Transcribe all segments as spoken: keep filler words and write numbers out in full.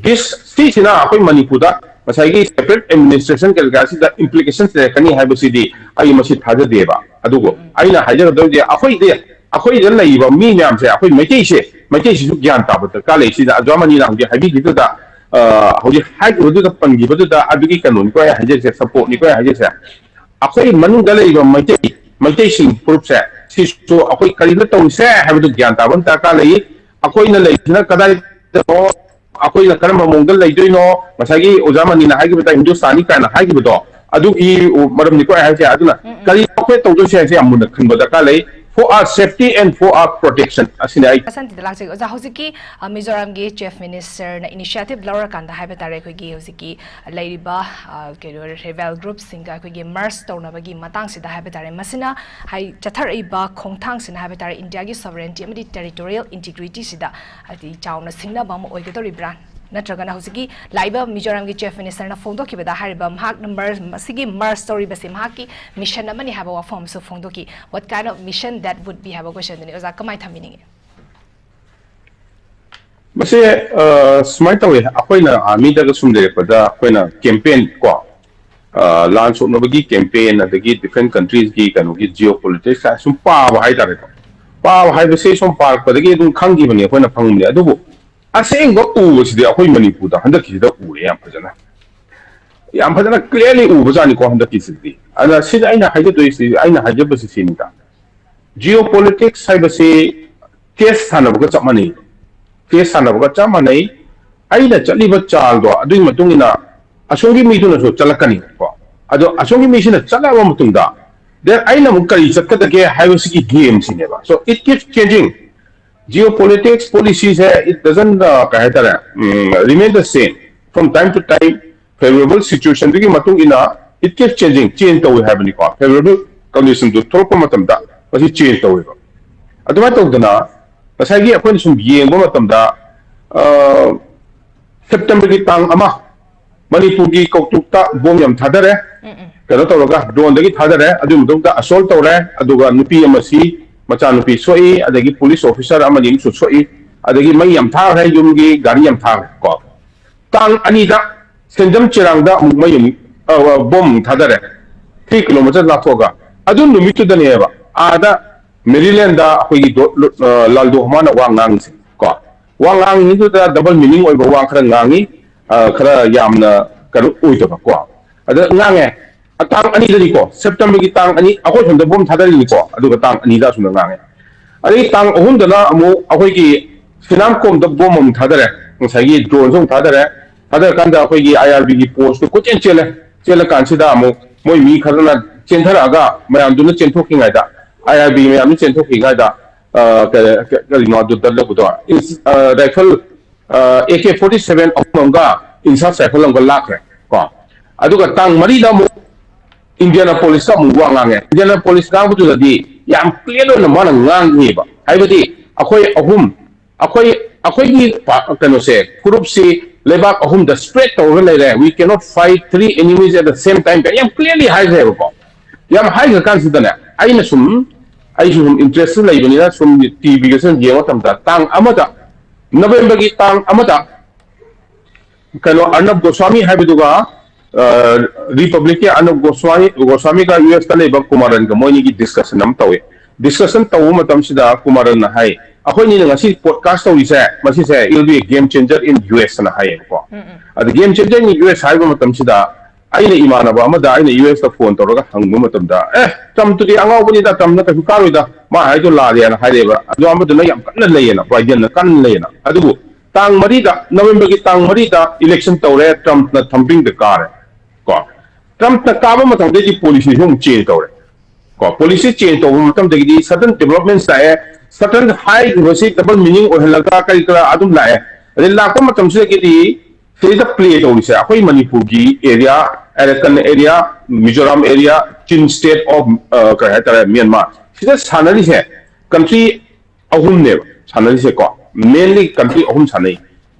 ꯁꯤꯁꯤꯅ ꯑꯩꯈꯣꯏ ꯃꯅꯤꯄꯨꯔꯗ ꯉꯁꯥꯏꯒꯤ separate administration ꯀꯩꯀꯥꯁꯤꯗ implications ꯂꯩꯔꯛꯀꯅꯤ ꯍꯥꯏꯕꯁꯤꯗꯤ ꯑꯩ ꯃꯁꯤ ꯊꯥꯖꯗꯦꯕ꯫ ꯑꯗꯨꯕꯨ ꯑꯩꯅ ꯍꯥꯏꯖꯒꯗꯧꯔꯤꯁꯦ ꯑꯩꯈꯣꯏꯗꯤ, ꯑꯩꯈꯣꯏꯗ ꯂꯩꯔꯤꯕ ꯃꯤ ꯃꯌꯥꯝꯁꯦ, ꯑꯩꯈꯣꯏ ꯃꯩꯇꯩꯁꯦ, ꯃꯩꯇꯩꯁꯤꯁꯨ ꯒ꯭ꯌꯥꯟ ꯇꯥꯕ ꯗꯔꯀꯥꯔ ꯂꯩ꯫ ꯁꯤꯗ ꯑꯣꯖꯥ ꯃꯅꯤꯅ ꯍꯧꯖꯤꯛ ꯍꯥꯏꯕꯤꯈꯤꯕꯗꯨꯗ, ꯑ, ꯍꯧꯖꯤꯛ ꯍꯥꯏꯈꯤꯕꯗꯨꯗ ꯄꯟꯈꯤꯕꯗꯨꯗ ꯑꯗꯨꯒꯤ ꯀꯩꯅꯣꯅꯤꯀꯣ ꯑꯩ ꯍꯥꯏꯖꯔꯤꯁꯦ, supportꯅꯤꯀꯣ ꯑꯩ ꯍꯥꯏꯖꯔꯤꯁꯦ꯫ ꯑꯩꯈꯣꯏ ꯃꯅꯨꯡꯗ ꯂꯩꯔꯤꯕ ꯃꯩꯇꯩ, ꯃꯩꯇꯩꯁꯤꯡ ꯐꯨꯔꯨꯞꯁꯦ, ꯁꯤꯁꯨ ꯑꯩꯈꯣꯏ ꯀꯔꯤꯅꯣ ꯇꯧꯔꯤꯁꯦ ꯍꯥꯏꯕꯗꯨ ꯒ꯭ꯌꯥꯟ ꯇꯥꯕ ꯑꯃ ꯗꯔꯀꯥꯔ ꯂꯩ꯫ ꯑꯩꯈꯣꯏꯅ ꯂꯩꯔꯤꯁꯤꯅ ꯀꯗꯥꯏꯗꯅꯣ, ꯑꯩꯈꯣꯏꯅ ꯀꯔꯝꯕ ꯃꯑꯣꯡꯗ ꯂꯩꯗꯣꯏꯅꯣ, ꯉꯁꯥꯏꯒꯤ ꯑꯣꯖꯥ ꯃꯅꯤꯅ ꯍꯥꯏꯈꯤꯕꯗ ꯍꯤꯟꯗꯨꯁꯇꯥꯅꯤ ꯀꯥꯏꯅ ꯍꯥꯏꯈꯤꯕꯗꯣ, ꯑꯗꯨꯒꯤ ꯃꯔꯝꯅꯤꯀꯣ ꯑꯩ ꯍꯥꯏꯁꯦ꯫ ꯑꯗꯨꯅ ꯎꯝ, ꯎꯝ꯫ ꯀꯔꯤ ꯑꯩꯈꯣꯏ ꯇꯧꯗꯣꯏꯁꯦ ꯍꯥꯏꯁꯦ ꯌꯥꯝ ꯃꯨꯟꯅ ꯈꯟꯕ ꯗꯔꯀꯥꯔ ꯂꯩ, for our safety and for our protection꯫ ꯑꯁꯤꯅꯤ ꯑꯩ ꯃꯊꯪꯗ ꯂꯥꯛꯆꯒꯦ꯫ ꯑꯣꯖꯥ, ꯍꯧꯖꯤꯛꯀꯤ, ꯑ, ꯃꯤꯖꯣꯔꯥꯝꯒꯤ Chief Ministerꯅ initiative ꯂꯧꯔꯀꯥꯟꯗ ꯍꯥꯏꯕ ꯇꯥꯔꯦ, ꯑꯩꯈꯣꯏꯒꯤ ꯍꯧꯖꯤꯛꯀꯤ ꯂꯩꯔꯤꯕ, ꯑ, ꯀꯩꯅꯣ, rebel groupꯁꯤꯡꯒ ꯑꯩꯈꯣꯏꯒꯤ merge ꯇꯧꯅꯕꯒꯤ ꯃꯇꯥꯡꯁꯤꯗ ꯍꯥꯏꯕ ꯇꯥꯔꯦ, ꯃꯁꯤꯅ ꯍꯥꯏ-, ꯆꯠꯊꯔꯛꯏꯕ ꯈꯣꯡꯊꯥꯡꯁꯤꯅ ꯍꯥꯏꯕ ꯇꯥꯔꯦ, ꯏꯟꯗꯤꯌꯥꯒꯤ sovereignty ꯑꯃꯗꯤ territorial integrityꯁꯤꯗ ꯍꯥꯏꯗꯤ ꯆꯥꯎꯅ ꯁꯤꯡꯅꯕ ꯑꯃ ꯑꯣꯏꯒꯗꯧꯔꯤꯕ꯭ꯔꯥ? ꯅꯠꯇ꯭ꯔꯒꯅ ꯍꯧꯖꯤꯛꯀꯤ ꯂꯥꯛꯏꯕ ꯃꯤꯖꯣꯔꯥꯝꯒꯤ Chief Ministerꯅ ꯐꯣꯡꯗꯣꯛꯈꯤꯕꯗ ꯍꯥꯏꯔꯤꯕ ꯃꯍꯥꯛꯅ merge, ꯃꯁꯤꯒꯤ merge ꯇꯧꯔꯤꯕꯁꯤ ꯃꯍꯥꯛꯀꯤ mission ꯑꯃꯅꯤ ꯍꯥꯏꯕ ꯋꯥꯐꯝ ꯑꯃꯁꯨ ꯐꯣꯡꯗꯣꯛꯈꯤ꯫ What kind of mission that would be ꯍꯥꯏꯕ questionꯗꯨꯅꯤ꯫ ꯑꯣꯖꯥ, ꯀꯃꯥꯏꯅ ꯊꯝꯕꯤꯅꯤꯡꯉꯤ? ꯃꯁꯦ, ꯑ, ꯁꯨꯃꯥꯏꯅ ꯇꯧꯋꯦ, ꯑꯩꯈꯣꯏꯅ armyꯗꯒ ꯁꯨꯝ ꯂꯩꯔꯛꯄꯗ ꯑꯩꯈꯣꯏꯅ campaign ꯀꯣ, ꯑ, ꯂꯥꯟ ꯁꯣꯛꯅꯕꯒꯤ campaign, ꯑꯗꯒꯤ different countriesꯀꯤ ꯀꯩꯅꯣꯒꯤ geopolitics ꯁꯨꯝ ꯄꯥꯕ ꯍꯥꯏꯇꯥꯔꯦꯀꯣ꯫ ꯄꯥꯕ ꯍꯥꯏꯕꯁꯦ ꯁꯨꯝ ꯄꯥꯔꯛꯄꯗꯒꯤ ꯑꯗꯨꯝ ꯈꯪꯈꯤꯕꯅꯤ ꯑꯩꯈꯣꯏꯅ ꯐꯪꯕꯅꯤ꯫ ꯑꯗꯨꯕꯨ ꯑꯁꯦꯡꯕ ꯎꯕꯁꯤꯗꯤ ꯑꯩꯈꯣꯏ ꯃꯅꯤꯄꯨꯔꯗ ꯍꯟꯗꯛꯀꯤꯁꯤꯗ ꯎꯔꯦ ꯌꯥꯝ ꯐꯖꯅ꯫ ꯌꯥꯝ ꯐꯖꯅ clearly ꯎꯕꯖꯥꯠꯅꯤꯀꯣ ꯍꯟꯗꯛꯀꯤꯁꯤꯗꯤ꯫ ꯑꯗ ꯁꯤꯗ ꯑꯩꯅ ꯍꯥꯏꯖꯗꯣꯏꯁꯤ, ꯑꯩꯅ ꯍꯥꯏꯖꯕꯁꯤ ꯁꯤꯅꯤꯗ꯫ Geopolitics ꯍꯥꯏꯕꯁꯤ chess ꯁꯥꯟꯅꯕꯒ ꯆꯞ ꯃꯥꯟꯅꯩ꯫ Chess ꯁꯥꯟꯅꯕꯒ ꯆꯞ ꯃꯥꯟꯅꯩ꯫ ꯑꯩꯅ ꯆꯠꯂꯤꯕ ꯆꯥꯜꯗꯣ ꯑꯗꯨꯒꯤ ꯃꯇꯨꯡ ꯏꯟꯅ ꯑꯁꯣꯝꯒꯤ ꯃꯤꯗꯨꯅꯁꯨ ꯆꯠꯂꯛꯀꯅꯤꯀꯣ꯫ ꯑꯗꯣ ꯑꯁꯣꯝꯒꯤ ꯃꯤꯁꯤꯅ ꯆꯠꯂꯛꯑꯕ ꯃꯇꯨꯡꯗ, then ꯑꯩꯅ ꯑꯃꯨꯛ ꯀꯔꯤ ꯆꯠꯀꯗꯒꯦ ꯍꯥꯏꯕꯁꯤꯒꯤ gameꯁꯤꯅꯦꯕ꯫ So it keeps changing. Geopolitics policyꯁꯦ, it doesn't, uh, ꯀꯩ ꯍꯥꯏꯇꯥꯔꯦ, ꯎꯝ, remain the same from time to time, favorable situationꯗꯨꯒꯤ ꯃꯇꯨꯡ ꯏꯟꯅ it keeps changing, change ꯇꯧꯏ ꯍꯥꯏꯕꯅꯤꯀꯣ꯫ Favorable conditionꯗꯨ ꯊꯣꯛꯂꯛꯄ ꯃꯇꯝꯗ ꯃꯁꯤ change ꯇꯧꯋꯦꯕ꯫ ꯑꯗꯨꯃꯥꯏꯅ ꯇꯧꯗꯅ ꯉꯁꯥꯏꯒꯤ ꯑꯩꯈꯣꯏꯅ ꯁꯨꯝ ꯌꯦꯡꯕ ꯃꯇꯝꯗ, ꯑ, Septemberꯒꯤ ꯇꯥꯡ ꯑꯃ ꯃꯅꯤꯄꯨꯔꯒꯤ ꯀꯧꯇꯨꯛꯇ ꯕꯣꯝ ꯌꯥꯝ ꯊꯥꯗꯔꯦ꯫ ꯎꯝ, ꯎꯝ꯫ ꯀꯩꯅꯣ ꯇꯧꯔꯒ droneꯗꯒꯤ ꯊꯥꯗꯔꯦ, ꯑꯗꯨꯒꯤ ꯃꯇꯨꯡꯗ assault ꯇꯧꯔꯦ, ꯑꯗꯨꯒ ꯅꯨꯄꯤ ꯑꯃ ꯁꯤ, ꯃꯆꯥꯅꯨꯄꯤ ꯁꯣꯛꯏ, ꯑꯗꯒꯤ police officer ꯑꯃꯅꯤ ꯑꯃꯁꯨ ꯁꯣꯛꯏ, ꯑꯗꯒꯤ ꯃꯩ ꯌꯥꯝ ꯊꯥꯈ꯭ꯔꯦ, ꯌꯨꯝꯒꯤ ꯒꯥꯔꯤ ꯌꯥꯝ ꯊꯥꯈ꯭ꯔꯦ ꯀꯣ꯫ ꯇꯥꯡ ꯑꯅꯤꯗ ꯁꯦꯟꯖꯝ ꯆꯦꯔꯥꯡꯗ ꯑꯃꯨꯛ ꯃꯩ ꯑꯃꯨꯛ, ꯑ, ꯕꯣꯝ ꯑꯃꯨꯛ ꯊꯥꯗꯔꯦ, ꯊ꯭ꯔꯤ ꯀꯤꯂꯣꯃꯤꯇꯔ ꯂꯥꯞꯊꯣꯛꯑꯒ꯫ ꯑꯗꯨ ꯅꯨꯃꯤꯠꯇꯨꯗꯅꯦꯕ ꯑꯥꯗ ꯃꯦꯔꯤꯂꯦꯟꯗ ꯑꯩꯈꯣꯏꯒꯤ ꯗꯣ-, ꯂꯣ-, ꯑ, ꯂꯥꯜꯗꯣ ꯍꯃꯥꯅ ꯋꯥ ꯉꯥꯡꯉꯤꯁꯦ ꯀꯣ꯫ ꯋꯥ ꯉꯥꯡꯉꯤꯗꯨꯗ ꯗꯕꯜ ꯃꯤꯅꯤꯡ ꯑꯣꯏꯕ ꯋꯥ ꯈꯔ ꯉꯥꯡꯉꯤ, ꯑ, ꯈꯔ ꯌꯥꯝꯅ ꯀꯩꯅꯣ ꯑꯣꯏꯗꯕ ꯀꯣ꯫ ꯑꯗ ꯉꯥꯡꯉꯦ꯫ ꯇꯥꯡ ꯑꯅꯤꯗꯅꯤꯀꯣ, ꯁꯦꯞꯇꯦꯝꯕꯔꯒꯤ ꯇꯥꯡ ꯑꯅꯤ, ꯑꯩꯈꯣꯏ ꯁꯣꯝꯗ ꯕꯣꯝ ꯊꯥꯗꯔꯤꯅꯤꯀꯣ, ꯑꯗꯨꯒ ꯇꯥꯡ ꯑꯅꯤꯗ ꯑꯁꯣꯝꯗ ꯉꯥꯡꯉꯦ꯫ ꯑꯗꯩ ꯇꯥꯡ ꯑꯍꯨꯝꯗꯅ ꯑꯃꯨꯛ ꯑꯩꯈꯣꯏꯒꯤ ꯁꯤꯅꯥꯝꯀꯣꯝꯗ ꯕꯣꯝ ꯑꯃꯨꯛ ꯊꯥꯗꯔꯦ, ꯉꯁꯥꯏꯒꯤ ꯗ꯭ꯔꯣꯟꯁꯨ ꯑꯃꯨꯛ ꯊꯥꯗꯔꯦ꯫ ꯊꯥꯗꯔꯀꯥꯟꯗ ꯑꯩꯈꯣꯏꯒꯤ ꯑꯥꯏ ꯑꯥꯔ ꯕꯤꯒꯤ ꯄꯣꯁꯇꯨ ꯀꯣꯏꯆꯦꯟ ꯆꯦꯜꯂꯦ꯫ ꯆꯦꯜꯂꯀꯥꯟꯁꯤꯗ ꯑꯃꯨꯛ ꯃꯣꯏ ꯃꯤ ꯈꯔꯅ ꯆꯦꯟꯊꯔꯛꯑꯒ ꯃꯌꯥꯝꯗꯨꯅ ꯆꯦꯟꯊꯣꯛꯈꯤꯉꯩꯗ, ꯑꯥꯏ ꯑꯥꯔ ꯕꯤ ꯃꯌꯥꯝꯗꯨ ꯆꯦꯟꯊꯣꯛꯈꯤꯉꯩꯗ, ꯑ, ꯀ-, ꯀ-, ꯀꯔꯤꯅꯣ ꯑꯗꯨ ꯗꯜꯂꯛꯄꯗꯣ? ꯏꯟꯁ-, ꯑ, ꯔꯥꯏꯐꯜ, ꯑ, ꯑꯦ ꯀꯦ ꯐꯣꯔꯇꯤ ꯁꯚꯦꯟ ꯑꯍꯨꯝ ꯑꯃꯒ ꯏꯟꯁꯥꯁ ꯔꯥꯏꯐꯜ ꯑꯃꯒ ꯂꯥꯛꯈ꯭ꯔꯦ ꯀꯣ꯫ ꯑꯗꯨꯒ ꯇꯥꯡ ꯃꯔꯤꯗ ꯑꯃꯨꯛ ꯏꯟꯗꯤꯌꯥꯅꯥꯄꯣꯂꯤꯁꯇ ꯑꯃꯨꯛ ꯋꯥ ꯉꯥꯡꯉꯦ꯫ ꯏꯟꯗꯤꯌꯥꯅꯥꯄꯣꯂꯤꯁ ꯉꯥꯡꯕꯗꯨꯗꯗꯤ ꯌꯥꯝ ꯀ꯭ꯂꯤꯌꯥꯔ ꯑꯣꯏꯅ ꯃꯥꯅ ꯉꯥꯡꯉꯦꯕ꯫ ꯍꯥꯏꯕꯗꯤ ꯑꯩꯈꯣꯏ ꯑꯍꯨꯝ, ꯑꯩꯈꯣꯏ, ꯑꯩꯈꯣꯏꯒꯤ ꯄꯥ-, ꯀꯩꯅꯣꯁꯦ, ꯐꯨꯔꯨꯞꯁꯤ ꯂꯩꯕꯥꯛ ꯑꯍꯨꯝꯗ ꯁ꯭ꯄ꯭ꯔꯦꯗ ꯇꯧꯔꯒ ꯂꯩꯔꯦ, "We cannot fight three enemies at the same time" ꯀꯥꯏꯅ ꯌꯥꯝ ꯀ꯭ꯂꯤꯌꯥꯔꯂꯤ ꯍꯥꯏꯈ꯭ꯔꯦꯕꯀꯣ꯫ ꯌꯥꯝ ꯍꯥꯏꯈ꯭ꯔ ꯀꯥꯟꯁꯤꯗꯗꯅꯦ, ꯑꯩꯅ ꯁꯨꯝ, ꯑꯩꯁꯨ ꯁꯨꯝ ꯏꯟꯇꯔꯦꯁꯁꯨ ꯂꯩꯕꯅꯤꯅ, ꯁꯨꯝ ꯇꯤ ꯚꯤꯒ ꯁꯨꯝ ꯌꯦꯡꯕ ꯃꯇꯝꯗ, ꯇꯥꯡ ꯑꯃꯗ, ꯅꯕꯦꯝꯕꯔꯒꯤ ꯇꯥꯡ ꯑꯃꯗ, ꯀꯩꯅꯣ, ꯑꯔꯅꯕ ꯒꯣꯁ꯭ꯋꯥꯃꯤ ꯍꯥꯏꯕꯗꯨꯒ, ꯑ, ꯔꯤꯄꯕ꯭ꯂꯤꯛꯀꯤ ꯑꯔꯅꯕ ꯒꯣꯁ꯭ꯋꯥꯃꯤ, ꯒꯣꯁ꯭ꯋꯥꯃꯤꯒ ꯌꯨ ꯑꯦꯁꯇ ꯂꯩꯕ ꯀꯨꯃꯥꯔꯟꯒ ꯃꯣꯏꯅꯤꯒꯤ ꯗꯤꯁꯀꯁꯟ ꯑꯃ ꯇꯧꯏ꯫ ꯗꯤꯁꯀꯁꯟ ꯇꯧꯕ ꯃꯇꯝꯁꯤꯗ ꯀꯨꯃꯥꯔꯟꯅ ꯍꯥꯏ, "ꯑꯩꯈꯣꯏꯅꯤꯅ ꯉꯁꯤ ꯄꯣꯗꯀꯥꯁ ꯇꯧꯔꯤꯁꯦ, ꯃꯁꯤꯁꯦ it will be a game changer in U S" ꯑꯅ ꯍꯥꯏꯌꯦꯕꯀꯣ꯫ ꯑꯗ game changer in U S ꯍꯥꯏꯕ ꯃꯇꯝꯁꯤꯗ, ꯑꯩꯅ ꯏꯃꯥꯟꯅꯕ ꯑꯃꯗ ꯑꯩꯅ ꯌꯨ ꯑꯦꯁꯇ ꯐꯣꯟ ꯇꯧꯔꯒ ꯍꯪꯕ ꯃꯇꯝꯗ, "ꯑꯦ, ꯇ꯭ꯔꯝꯞꯇꯨꯗꯤ ꯑꯉꯥꯎꯕꯅꯤꯗ, ꯇ꯭ꯔꯝꯞꯅ ꯀꯩꯁꯨ ꯀꯥꯔꯣꯏꯗ, ꯃꯥ ꯍꯥꯏꯗꯣ ꯂꯥꯜꯂꯦꯅ" ꯍꯥꯏꯔꯛꯑꯦꯕ꯫ ꯑꯗꯣ ꯑꯃꯗꯨꯅ ꯌꯥꯝ ꯀꯟꯅ ꯂꯩꯌꯦꯅ, ꯕꯥꯏꯗꯦꯟꯅ ꯀꯟꯅ ꯂꯩꯌꯦꯅ꯫ ꯑꯗꯨꯕꯨ ꯇꯥꯡ ꯃꯔꯤꯗ, ꯅꯕꯦꯝꯕꯔꯒꯤ ꯇꯥꯡ ꯃꯔꯤꯗ ꯏꯂꯦꯛꯁꯟ ꯇꯧꯔꯦ, ꯇ꯭ꯔꯝꯞꯅ ꯊꯝꯄꯤꯡꯗ ꯀꯥꯔꯦ꯫ ꯀꯣ, ꯇ꯭ꯔꯝꯞꯅ ꯀꯥꯕ ꯃꯇꯝꯗꯩꯗꯤ ꯄꯣꯂꯤꯁꯤꯁꯨ ꯑꯃꯨꯛ ꯆꯦꯟꯖ ꯇꯧꯔꯦ꯫ ꯀꯣ, ꯄꯣꯂꯤꯁꯤ ꯆꯦꯟꯖ ꯇꯧꯕ ꯃꯇꯝꯗꯒꯤꯗꯤ ꯁꯗꯟ ꯗꯤꯕꯂꯞꯃꯦꯟꯁ ꯂꯥꯛꯑꯦ, ꯁꯗꯟ ꯍꯥꯏꯈꯤꯕꯁꯤ ꯗꯕꯜ ꯃꯤꯅꯤꯡ ꯑꯣꯏꯍꯜꯂꯒ ꯀꯔꯤ ꯀꯔꯥ ꯑꯗꯨꯝ ꯂꯥꯛꯑꯦ꯫ ꯑꯗꯩ ꯂꯥꯛꯄ ꯃꯇꯝꯁꯤꯗꯒꯤꯗꯤ ꯁꯤꯗ ꯄ꯭ꯂꯦ ꯇꯧꯔꯤꯁꯦ ꯑꯩꯈꯣꯏ ꯃꯅꯤꯄꯨꯔꯒꯤ ꯑꯦꯔꯤꯌꯥ, ꯑꯦꯔꯀꯟ ꯑꯦꯔꯤꯌꯥ, ꯃꯤꯖꯣꯔꯥꯝ ꯑꯦꯔꯤꯌꯥ, ꯆꯤꯟ ꯁ꯭ꯇꯦꯠ ꯑꯣꯐ, ꯑ, ꯀꯔꯤ ꯍꯥꯏꯇꯥꯔꯦ, ꯃ꯭ꯌꯥꯟꯃꯥꯔ, ꯁꯤꯗ ꯁꯥꯟꯅꯔꯤꯁꯦ ꯀꯟꯇ꯭ꯔꯤ ꯑꯍꯨꯝꯅꯦꯕ ꯁꯥꯟꯅꯔꯤꯁꯦꯀꯣ꯫ ꯃꯦꯟꯂꯤ ꯀꯟꯇ꯭ꯔꯤ ꯑꯍꯨꯝ ꯁꯥꯟꯅꯩ: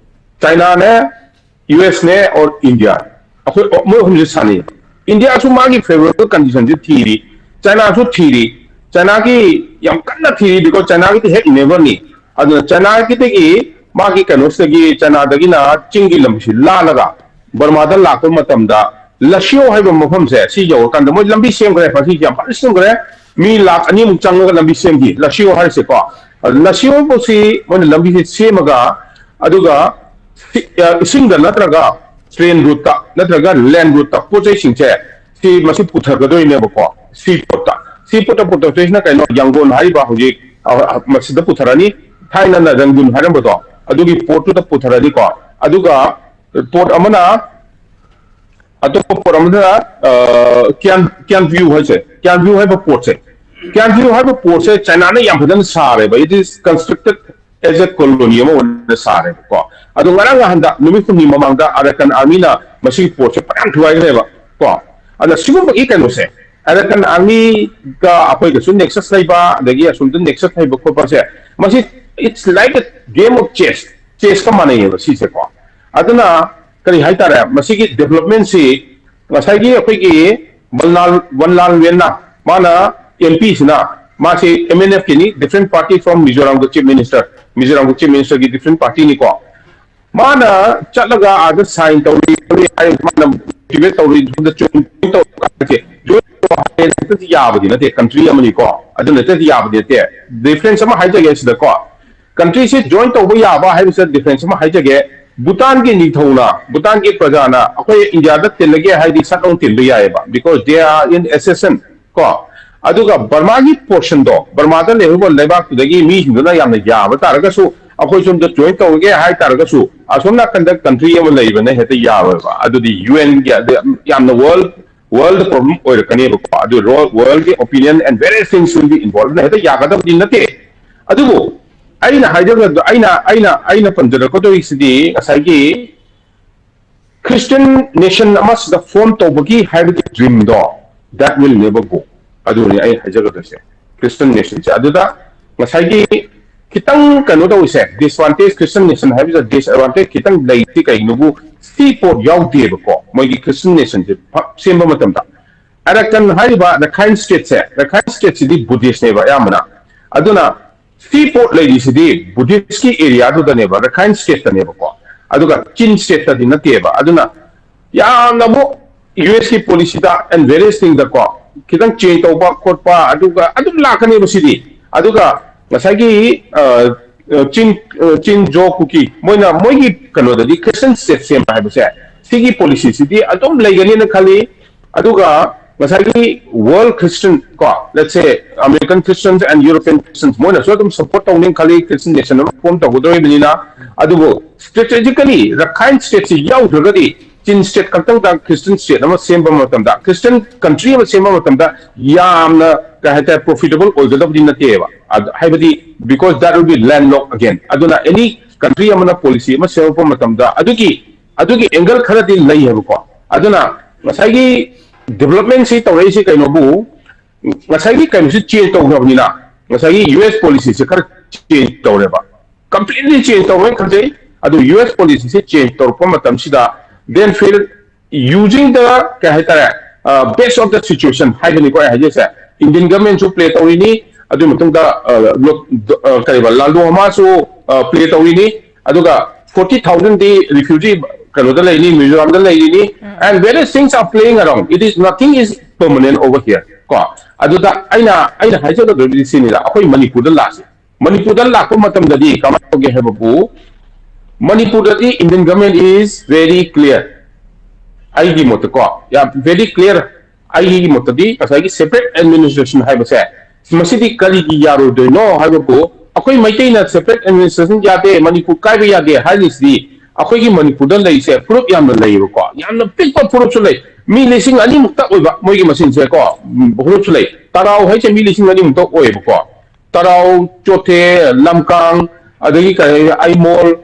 ꯆꯥꯏꯅꯥꯅꯦ, ꯌꯨ ꯑꯦꯁꯅꯦ, ꯑꯣꯔ ꯏꯟꯗꯤꯌꯥ꯫ ꯑꯩꯈꯣꯏ ꯃꯣꯏ ꯑꯍꯨꯝꯁꯦ ꯁꯥꯟꯅꯩ꯫ ꯏꯟꯗꯤꯌꯥꯁꯨ ꯃꯥꯒꯤ ꯐꯦꯕꯔꯦꯕꯜ ꯀꯟꯗꯤꯁꯟꯁꯦ ꯊꯤꯔꯤ, ꯆꯥꯏꯅꯥꯁꯨ ꯊꯤꯔꯤ꯫ ꯆꯥꯏꯅꯥꯒꯤ ꯌꯥꯝ ꯀꯟꯅ ꯊꯤꯔꯤ, ꯕꯤꯀꯣꯖ ꯆꯥꯏꯅꯥꯒꯤꯗꯤ ꯍꯦꯛ ꯅꯦꯕꯔꯅꯤ꯫ ꯑꯗꯨꯅ ꯆꯥꯏꯅꯥꯒꯤꯗꯒꯤ ꯃꯥꯒꯤ ꯀꯩꯅꯣꯁꯤꯗꯒꯤ, ꯆꯥꯏꯅꯥꯗꯒꯤꯅ ꯆꯤꯡꯒꯤ ꯂꯝꯕꯤꯁꯤ ꯂꯥꯜꯂꯒ ꯕꯔꯃꯥꯗ ꯂꯥꯛꯄ ꯃꯇꯝꯗ ꯂꯁꯤꯌꯣ ꯍꯥꯏꯕ ꯃꯐꯝꯁꯦ ꯁꯤ ꯌꯧꯔꯀꯥꯟꯗ ꯃꯣꯏ ꯂꯝꯕꯤ ꯁꯦꯝꯈ꯭ꯔꯦ, ꯃꯁꯤ ꯌꯥꯝ ꯐꯖꯅ ꯁꯦꯝꯈ꯭ꯔꯦ꯫ ꯃꯤ ꯂꯥꯛ ꯑꯅꯤꯃꯨꯛ ꯆꯪꯉꯒ ꯂꯝꯕꯤ ꯁꯦꯝꯈꯤ ꯂꯁꯤꯌꯣ ꯍꯥꯏꯔꯤꯁꯦꯀꯣ꯫ ꯂꯁꯤꯌꯣ ꯐꯥꯎꯁꯤ ꯃꯣꯏꯅ ꯂꯝꯕꯤꯁꯦ ꯁꯦꯝꯃꯒ, ꯑꯗꯨꯒ ꯁꯤ-, ꯑ, ꯏꯁꯤꯡꯗ ꯅꯠꯇ꯭ꯔꯒ ꯇ꯭ꯔꯦꯟ ꯔꯨꯠꯇ ꯅꯠꯇ꯭ꯔꯒ ꯂꯦꯟ ꯔꯨꯠꯇ ꯄꯣꯠ ꯆꯩꯁꯤꯡꯁꯦ ꯁꯤ ꯃꯁꯤ ꯄꯨꯊꯔꯛꯀꯗꯣꯏꯅꯦꯕꯀꯣ꯫ ꯁꯤ ꯄꯣꯠꯇ, ꯁꯤ ꯄꯣꯠꯇ ꯄꯨꯊꯔꯛꯇꯣꯏꯁꯤꯅ ꯀꯩꯅꯣ? ꯌꯥꯡꯒꯣꯟ ꯍꯥꯏꯔꯤꯕ ꯍꯧꯖꯤꯛ, ꯑ, ꯑ, ꯃꯁꯤꯗ ꯄꯨꯊꯔꯛꯑꯅꯤ꯫ ꯊꯥꯏꯅꯅ ꯔꯪꯒꯨꯟ ꯍꯥꯏꯔꯝꯕꯗꯣ, ꯑꯗꯨꯒꯤ ꯄꯣꯠꯇꯨꯗ ꯄꯨꯊꯔꯛꯑꯅꯤꯀꯣ꯫ ꯑꯗꯨꯒ ꯄꯣꯠ ꯑꯃꯅ, ꯑꯇꯣꯞꯄ ꯄꯣꯠ ꯑꯃꯅ, ꯑ, ꯀ꯭ꯌꯥꯟ, ꯀ꯭ꯌꯥꯟ ꯚ꯭ꯌꯨ ꯍꯥꯏꯁꯦ, ꯀ꯭ꯌꯥꯟ ꯚ꯭ꯌꯨ ꯍꯥꯏꯕ ꯄꯣꯠꯁꯦ, ꯀ꯭ꯌꯥꯟ ꯚ꯭ꯌꯨ ꯍꯥꯏꯕ ꯄꯣꯠꯁꯦ ꯆꯥꯏꯅꯥꯅ ꯌꯥꯝ ꯐꯖꯅ ꯁꯥꯔꯦꯕ꯫ It is constructed as a colony ꯑꯃ ꯑꯣꯏꯅ ꯁꯥꯔꯦꯕꯀꯣ꯫ ꯑꯗꯣ ꯉꯔꯥꯡ ꯅꯍꯥꯟꯗ, ꯅꯨꯃꯤꯠ ꯍꯨꯝꯅꯤ ꯃꯃꯥꯡꯗ ꯑꯔꯥꯀꯥꯟ ꯑꯥꯔꯃꯤꯅ ꯃꯁꯤꯒꯤ ꯄꯣꯠꯁꯦ ꯐꯖꯅ ꯊꯨꯒꯥꯏꯈ꯭ꯔꯦꯕ ꯀꯣ꯫ ꯑꯗ ꯁꯤꯒꯨꯝꯕꯒꯤ ꯀꯩꯅꯣꯁꯦ, ꯑꯔꯥꯀꯥꯟ ꯑꯥꯔꯃꯤꯒ ꯑꯩꯈꯣꯏꯒꯁꯨ nexus ꯂꯩꯕ, ꯑꯗꯒꯤ ꯑꯁꯣꯝꯗ nexus ꯂꯩꯕ ꯈꯣꯠꯄꯁꯦ, ꯃꯁꯤ it's like a game of chess, ꯆꯦꯁꯀ ꯃꯥꯟꯅꯩꯌꯦꯕ ꯁꯤꯁꯦꯀꯣ꯫ ꯑꯗꯨꯅ ꯀꯔꯤ ꯍꯥꯏꯇꯥꯔꯦ, ꯃꯁꯤꯒꯤ ꯗꯤꯕ꯭ꯂꯞꯃꯦꯟꯁꯤ ꯉꯁꯥꯏꯒꯤ ꯑꯩꯈꯣꯏꯒꯤ ꯕꯟꯂꯥꯜ, ꯕꯟꯂꯥꯜ ꯋꯦꯟꯅ, ꯃꯥꯅ, ꯑꯦꯝ ꯄꯤꯁꯤꯅ, ꯃꯥꯁꯤ ꯑꯦꯝ ꯑꯦꯟ ꯑꯦꯐ ꯀꯤꯅꯤ, different party from ꯃꯤꯖꯣꯔꯥꯝꯒ ꯆꯤꯐ ꯃꯤꯅꯤꯁꯇꯔ, ꯃꯤꯖꯣꯔꯥꯝꯒ ꯆꯤꯐ ꯃꯤꯅꯤꯁꯇꯔꯒꯤ different partyꯅꯤꯀꯣ꯫ ꯃꯥꯅ ꯆꯠꯂꯒ ꯑꯥꯗ ꯁꯥꯏꯟ ꯇꯧꯔꯤ ꯇꯧꯔꯤ ꯍꯥꯏ, ꯃꯥꯅ ꯃꯣꯇꯤꯚꯦꯠ ꯇꯧꯔꯤ, ꯁꯣꯝꯗ ꯖꯣꯏꯟ ꯇꯧꯔꯤ ꯍꯥꯏꯁꯦ, ꯖꯣꯏꯟ ꯇꯧ ꯍꯥꯏꯕꯗꯤ ꯌꯥꯕꯗꯤ ꯅꯠꯇꯦ, ꯀꯟꯇ꯭ꯔꯤ ꯑꯃꯅꯤꯀꯣ꯫ ꯑꯗꯨ ꯅꯠꯇ꯭ꯔꯗꯤ ꯌꯥꯕꯗꯤ ꯅꯠꯇꯦ꯫ ꯗꯤꯐ꯭ꯔꯦꯟꯁ ꯑꯃ ꯍꯥꯏꯖꯒꯦ ꯁꯤꯗꯀꯣ꯫ ꯀꯟꯇ꯭ꯔꯤꯁꯦ ꯖꯣꯏꯟ ꯇꯧꯕ ꯌꯥꯕ ꯍꯥꯏꯕꯁꯤꯗ ꯗꯤꯐ꯭ꯔꯦꯟꯁ ꯑꯃ ꯍꯥꯏꯖꯒꯦ꯫ ꯚꯨꯇꯥꯟꯒꯤ ꯅꯤꯡꯊꯧꯅ, ꯚꯨꯇꯥꯟꯒꯤ ꯄ꯭ꯔꯖꯥꯅ ꯑꯩꯈꯣꯏ ꯏꯟꯗꯤꯌꯥꯗ ꯇꯤꯜꯂꯒꯦ ꯍꯥꯏꯗꯤ ꯁꯠ ꯂꯥꯎ ꯇꯤꯟꯕ ꯌꯥꯏꯑꯕ, because they are in accession ꯀꯣ꯫ ꯑꯗꯨꯒ ꯕꯔꯃꯥꯒꯤ ꯄꯣꯔꯁꯟꯗꯣ, ꯕꯔꯃꯥꯗ ꯂꯩꯍꯧꯕ ꯂꯩꯕꯥꯛꯇꯨꯗꯒꯤ ꯃꯤꯁꯤꯡꯗꯨꯅ ꯌꯥꯝꯅ ꯌꯥꯕ ꯇꯥꯔꯒꯁꯨ, ꯑꯩꯈꯣꯏ ꯁꯣꯝꯗ ꯖꯣꯏꯟ ꯇꯧꯔꯒꯦ ꯍꯥꯏ ꯇꯥꯔꯒꯁꯨ, ꯑꯁꯣꯝ ꯅꯥꯀꯟꯗ ꯀꯟꯇ꯭ꯔꯤ ꯑꯃ ꯂꯩꯕꯅ ꯍꯦꯛꯇ ꯌꯥꯔꯣꯏꯕ꯫ ꯑꯗꯨꯗꯤ ꯌꯨ ꯑꯦꯟꯒꯤ, ꯑꯗ ꯌꯥꯝꯅ ꯋꯥꯔꯜ, ꯋꯥꯔꯜꯗ ꯄ꯭ꯔꯣꯕ꯭ꯂꯦꯝ ꯑꯣꯏꯔꯛꯀꯅꯦꯕꯀꯣ꯫ ꯑꯗꯨ ꯋꯥꯔꯜꯒꯤ opinion and various things will be involved ꯍꯦꯛꯇ ꯌꯥꯒꯗꯕꯗꯤ ꯅꯠꯇꯦ꯫ ꯑꯗꯨꯕꯨ ꯑꯩꯅ ꯍꯥꯏꯖꯒꯗ-, ꯑꯩꯅ, ꯑꯩꯅ, ꯑꯩꯅ ꯄꯟꯖꯔꯛꯀꯗꯧꯔꯤꯁꯤꯗꯤ ꯉꯁꯥꯏꯒꯤ ꯈ꯭ꯔꯤꯁꯇꯤꯌꯟ ꯅꯦꯁꯟ ꯑꯃꯁꯤꯗ ꯐꯣꯔꯝ ꯇꯧꯕꯒꯤ ꯍꯥꯏꯕꯒꯤ ꯗ꯭ꯔꯤꯝꯗꯣ, that will never go꯫ ꯑꯗꯨꯅꯤ ꯑꯩ ꯍꯥꯏꯖꯒꯗꯣꯏꯁꯦ꯫ ꯈ꯭ꯔꯤꯁꯇꯤꯌꯟ ꯅꯦꯁꯟꯁꯦ ꯑꯗꯨꯗ ꯉꯁꯥꯏꯒꯤ ꯈꯤꯇꯪ ꯀꯩꯅꯣ ꯇꯧꯔꯤꯁꯦ, ꯗꯤꯁꯑꯦꯗꯚꯥꯟꯇꯦꯖ, ꯈ꯭ꯔꯤꯁꯇꯤꯌꯟ ꯅꯦꯁꯟ ꯍꯥꯏꯕꯁꯤꯗ ꯗꯤꯁꯑꯦꯗꯚꯥꯟꯇꯦꯖ ꯈꯤꯇꯪ ꯂꯩꯇꯦ꯫ ꯀꯩꯒꯤꯅꯣꯕꯨ ꯁꯤ ꯄꯣꯠ ꯌꯥꯎꯗꯦꯕꯀꯣ, ꯃꯣꯏꯒꯤ ꯈ꯭ꯔꯤꯁꯇꯤꯌꯟ ꯅꯦꯁꯟꯁꯦ ꯐ-, ꯁꯦꯝꯕ ꯃꯇꯝꯗ꯫ ꯑꯔꯥꯀꯟ ꯍꯥꯏꯔꯤꯕ ꯔꯈꯥꯏꯟ ꯁ꯭ꯇꯦꯠꯁꯦ, ꯔꯈꯥꯏꯟ ꯁ꯭ꯇꯦꯠꯁꯤꯗꯤ ꯕꯨꯙꯤꯁꯅꯦꯕ ꯑꯌꯥꯝꯕꯅ꯫ ꯑꯗꯨꯅ ꯁꯤ ꯄꯣꯠ ꯂꯩꯔꯤꯁꯤꯗꯤ ꯕꯨꯙꯤꯁꯀꯤ ꯑꯦꯔꯤꯌꯥꯗꯨꯗꯅꯦꯕ, ꯔꯈꯥꯏꯟ ꯁ꯭ꯇꯦꯠꯇꯅꯦꯕꯀꯣ꯫ ꯑꯗꯨꯒ ꯆꯤꯟ ꯁ꯭ꯇꯦꯠꯇꯗꯤ ꯅꯠꯇꯦꯕ꯫ ꯑꯗꯨꯅ ꯌꯥꯝꯅ ꯑꯃꯨꯛ ꯌꯨ ꯑꯦꯁꯀꯤ ꯄꯣꯂꯤꯁꯤꯗ ꯑꯦꯟ ꯚꯦꯔꯤꯌꯁ ꯊꯤꯡꯗꯀꯣ ꯈꯤꯇꯪ ꯆꯦꯟꯖ ꯇꯧꯕ ꯈꯣꯠꯄ ꯑꯗꯨꯒ ꯑꯗꯨꯝ ꯂꯥꯛꯀꯅꯦꯕ ꯁꯤꯗꯤ꯫ ꯑꯗꯨꯒ ꯉꯁꯥꯏꯒꯤ ꯆꯤꯟ ꯆꯤꯟ ꯖꯣ ꯀꯨꯀꯤ ꯃꯣꯏꯅ ꯃꯣꯏꯒꯤ ꯀꯩꯅꯣꯗꯗꯤ ꯈ꯭ꯔꯤꯁꯇꯟ ꯁ꯭ꯇꯦꯠ ꯁꯦꯝꯕ ꯍꯥꯏꯕꯁꯦ ꯁꯤꯒꯤ ꯄꯣꯂꯤꯁꯤꯁꯤꯗꯤ ꯑꯗꯨꯝ ꯂꯩꯒꯅꯤꯅ ꯈꯜꯂꯤ꯫ ꯑꯗꯨꯒ ꯉꯁꯥꯏꯒꯤ ꯋꯥꯔꯜ ꯈ꯭ꯔꯤꯁꯇꯟ ꯀꯣ, let's say American Christians and European Christians ꯃꯣꯏꯅꯁꯨ ꯑꯗꯨꯝ ꯁꯞꯄꯣꯔꯠ ꯇꯧꯅꯤ ꯈꯜꯂꯤ, ꯈ꯭ꯔꯤꯁꯇꯟ ꯅꯦꯁꯟ ꯑꯃ ꯐꯣꯝ ꯇꯧꯒꯗꯧꯔꯤꯕꯅꯤꯅ꯫ ꯑꯗꯨꯕꯨ ꯁ꯭ꯇ꯭ꯔꯦꯇꯦꯖꯤꯀꯦꯂꯤ ꯔꯈꯥꯏꯟ ꯁ꯭ꯇꯦꯠꯁꯤ ꯌꯥꯎꯗ꯭ꯔꯒꯗꯤ ꯆꯤꯟ ꯁ꯭ꯇꯦꯠ ꯈꯛꯇꯪꯗ ꯈ꯭ꯔꯤꯁꯇꯟ ꯁ꯭ꯇꯦꯠ ꯑꯃ ꯁꯦꯝꯕ ꯃꯇꯝꯗ, ꯈ꯭ꯔꯤꯁꯇꯟ ꯀꯟꯇ꯭ꯔꯤ ꯑꯃ ꯁꯦꯝꯕ ꯃꯇꯝꯗ ꯌꯥꯝꯅ ꯀꯩ ꯍꯥꯏꯇꯥꯔꯦ ꯄ꯭ꯔꯣꯐꯤꯇꯦꯕꯜ ꯑꯣꯏꯒꯗꯕꯗꯤ ꯅꯠꯇꯦꯕ꯫ ꯑꯗ- ꯍꯥꯏꯕꯗꯤ because that will be landlocked again꯫ ꯑꯗꯨꯅ ꯑꯦꯅꯤ ꯀꯟꯇ꯭ꯔꯤ ꯑꯃꯅ ꯄꯣꯂꯤꯁꯤ ꯑꯃ ꯁꯦꯝꯃꯛꯄ ꯃꯇꯝꯗ ꯑꯗꯨꯒꯤ ꯑꯗꯨꯒꯤ ꯑꯦꯡꯒꯜ ꯈꯔꯗꯤ ꯂꯩꯌꯦꯕꯀꯣ꯫ ꯑꯗꯨꯅ ꯉꯁꯥꯏꯒꯤ ꯗꯤꯕꯂꯞꯃꯦꯟꯁꯤ ꯇꯧꯔꯛꯏꯁꯤ ꯀꯩꯅꯣꯕꯨ ꯉꯁꯥꯏꯒꯤ ꯀꯩꯅꯣꯁꯤ ꯆꯦꯟꯖ ꯇꯧꯈ꯭ꯔꯕꯅꯤꯅ ꯉꯁꯥꯏꯒꯤ ꯌꯨ ꯑꯦꯁ ꯄꯣꯂꯤꯁꯤꯁꯦ ꯈꯔ ꯆꯦꯟꯖ ꯇꯧꯔꯦꯕ꯫ ꯀꯝꯄ꯭ꯂꯤꯠꯂꯤ ꯆꯦꯟꯖ ꯇꯧꯔꯦꯅ ꯈꯟꯖꯩ꯫ ꯑꯗꯨ ꯌꯨ ꯑꯦꯁ ꯄꯣꯂꯤꯁꯤꯁꯦ ꯆꯦꯟꯖ ꯇꯧꯔꯛꯄ ꯃꯇꯝꯁꯤꯗ then feel using the ꯀꯩ ꯍꯥꯏꯇꯥꯔꯦ best of the situation ꯍꯥꯏꯕꯅꯤꯀꯣ ꯑꯩ ꯍꯥꯏꯖꯩꯁꯦ꯫ ꯏꯟꯗꯤꯌꯟ ꯒꯃꯦꯟꯁꯨ ꯄ꯭ꯂꯦ ꯇꯧꯔꯤꯅꯤ, ꯑꯗꯨꯒꯤ ꯃꯇꯨꯡꯗ ꯀꯔꯤꯕ ꯂꯥꯜꯗꯣ ꯑꯃꯁꯨ ꯄ꯭ꯂꯦ ꯇꯧꯔꯤꯅꯤ꯫ ꯑꯗꯨꯒ ꯐꯣꯔꯇꯤ ꯊꯥꯎꯖꯟꯗꯤ ꯔꯤꯐ꯭ꯌꯨꯖꯤ ꯀꯩꯅꯣꯗ ꯂꯩꯅꯤ, ꯃꯤꯖꯣꯔꯥꯝꯗ ꯂꯩꯔꯤꯅꯤ꯫ And various things are playing around, it is nothing is permanent over here ꯀꯣ꯫ ꯑꯗꯨꯗ ꯑꯩꯅ ꯑꯩꯅ ꯍꯥꯏꯖꯒꯗꯧꯔꯤꯕꯗꯤ ꯁꯤꯅꯤꯗ, ꯑꯩꯈꯣꯏ ꯃꯅꯤꯄꯨꯔꯗ ꯂꯥꯛꯁꯦ꯫ ꯃꯅꯤꯄꯨꯔꯗ ꯂꯥꯛꯄ ꯃꯇꯝꯗꯗꯤ ꯀꯃꯥꯏꯅ ꯇꯧꯒꯦ ꯍꯥꯏꯕꯕꯨ ꯃꯅꯤꯄꯨꯔꯗꯗꯤ Indian government is very clear꯫ ꯑꯩꯒꯤ ꯃꯣꯠꯇꯀꯣ ꯌꯥꯝ very clear꯫ ꯑꯩꯒꯤ ꯃꯣꯠꯇꯗꯤ ꯉꯁꯥꯏꯒꯤ separate administration ꯍꯥꯏꯕꯁꯦ ꯃꯁꯤꯗꯤ ꯀꯔꯤꯒꯤ ꯌꯥꯔꯣꯏꯗꯣꯏꯅꯣ ꯍꯥꯏꯕꯕꯨ ꯑꯩꯈꯣꯏ ꯃꯩꯇꯩꯅ separate administration ꯌꯥꯗꯦ, ꯃꯅꯤꯄꯨꯔ ꯀꯥꯏꯕ ꯌꯥꯗꯦ ꯍꯥꯏꯔꯤꯁꯤꯗꯤ ꯑꯩꯈꯣꯏꯒꯤ ꯃꯅꯤꯄꯨꯔꯗ ꯂꯩꯔꯤꯁꯦ ꯐꯨꯔꯨꯞ ꯌꯥꯝꯅ ꯂꯩꯌꯦꯕꯀꯣ꯫ ꯌꯥꯝꯅ ꯄꯤꯛꯄ ꯐꯨꯔꯨꯞꯁꯨ ꯂꯩ, ꯃꯤ ꯂꯤꯁꯤꯡ ꯑꯅꯤꯃꯨꯛꯇ ꯑꯣꯏꯕ ꯃꯣꯏꯒꯤ ꯃꯁꯤꯡꯁꯦꯀꯣ꯫ ꯐꯨꯔꯨꯞꯁꯨ ꯂꯩ, ꯇꯔꯥꯎ ꯍꯥꯏꯁꯦ ꯃꯤ ꯂꯤꯁꯤꯡ ꯑꯅꯤꯃꯨꯛꯇ ꯑꯣꯏꯌꯦꯕꯀꯣ꯫ ꯇꯔꯥꯎ, ꯆꯣꯊꯦ, ꯂꯝꯀꯥꯡ, ꯑꯗꯒꯤ ꯀꯔꯤ ꯑꯩꯃꯣꯜ,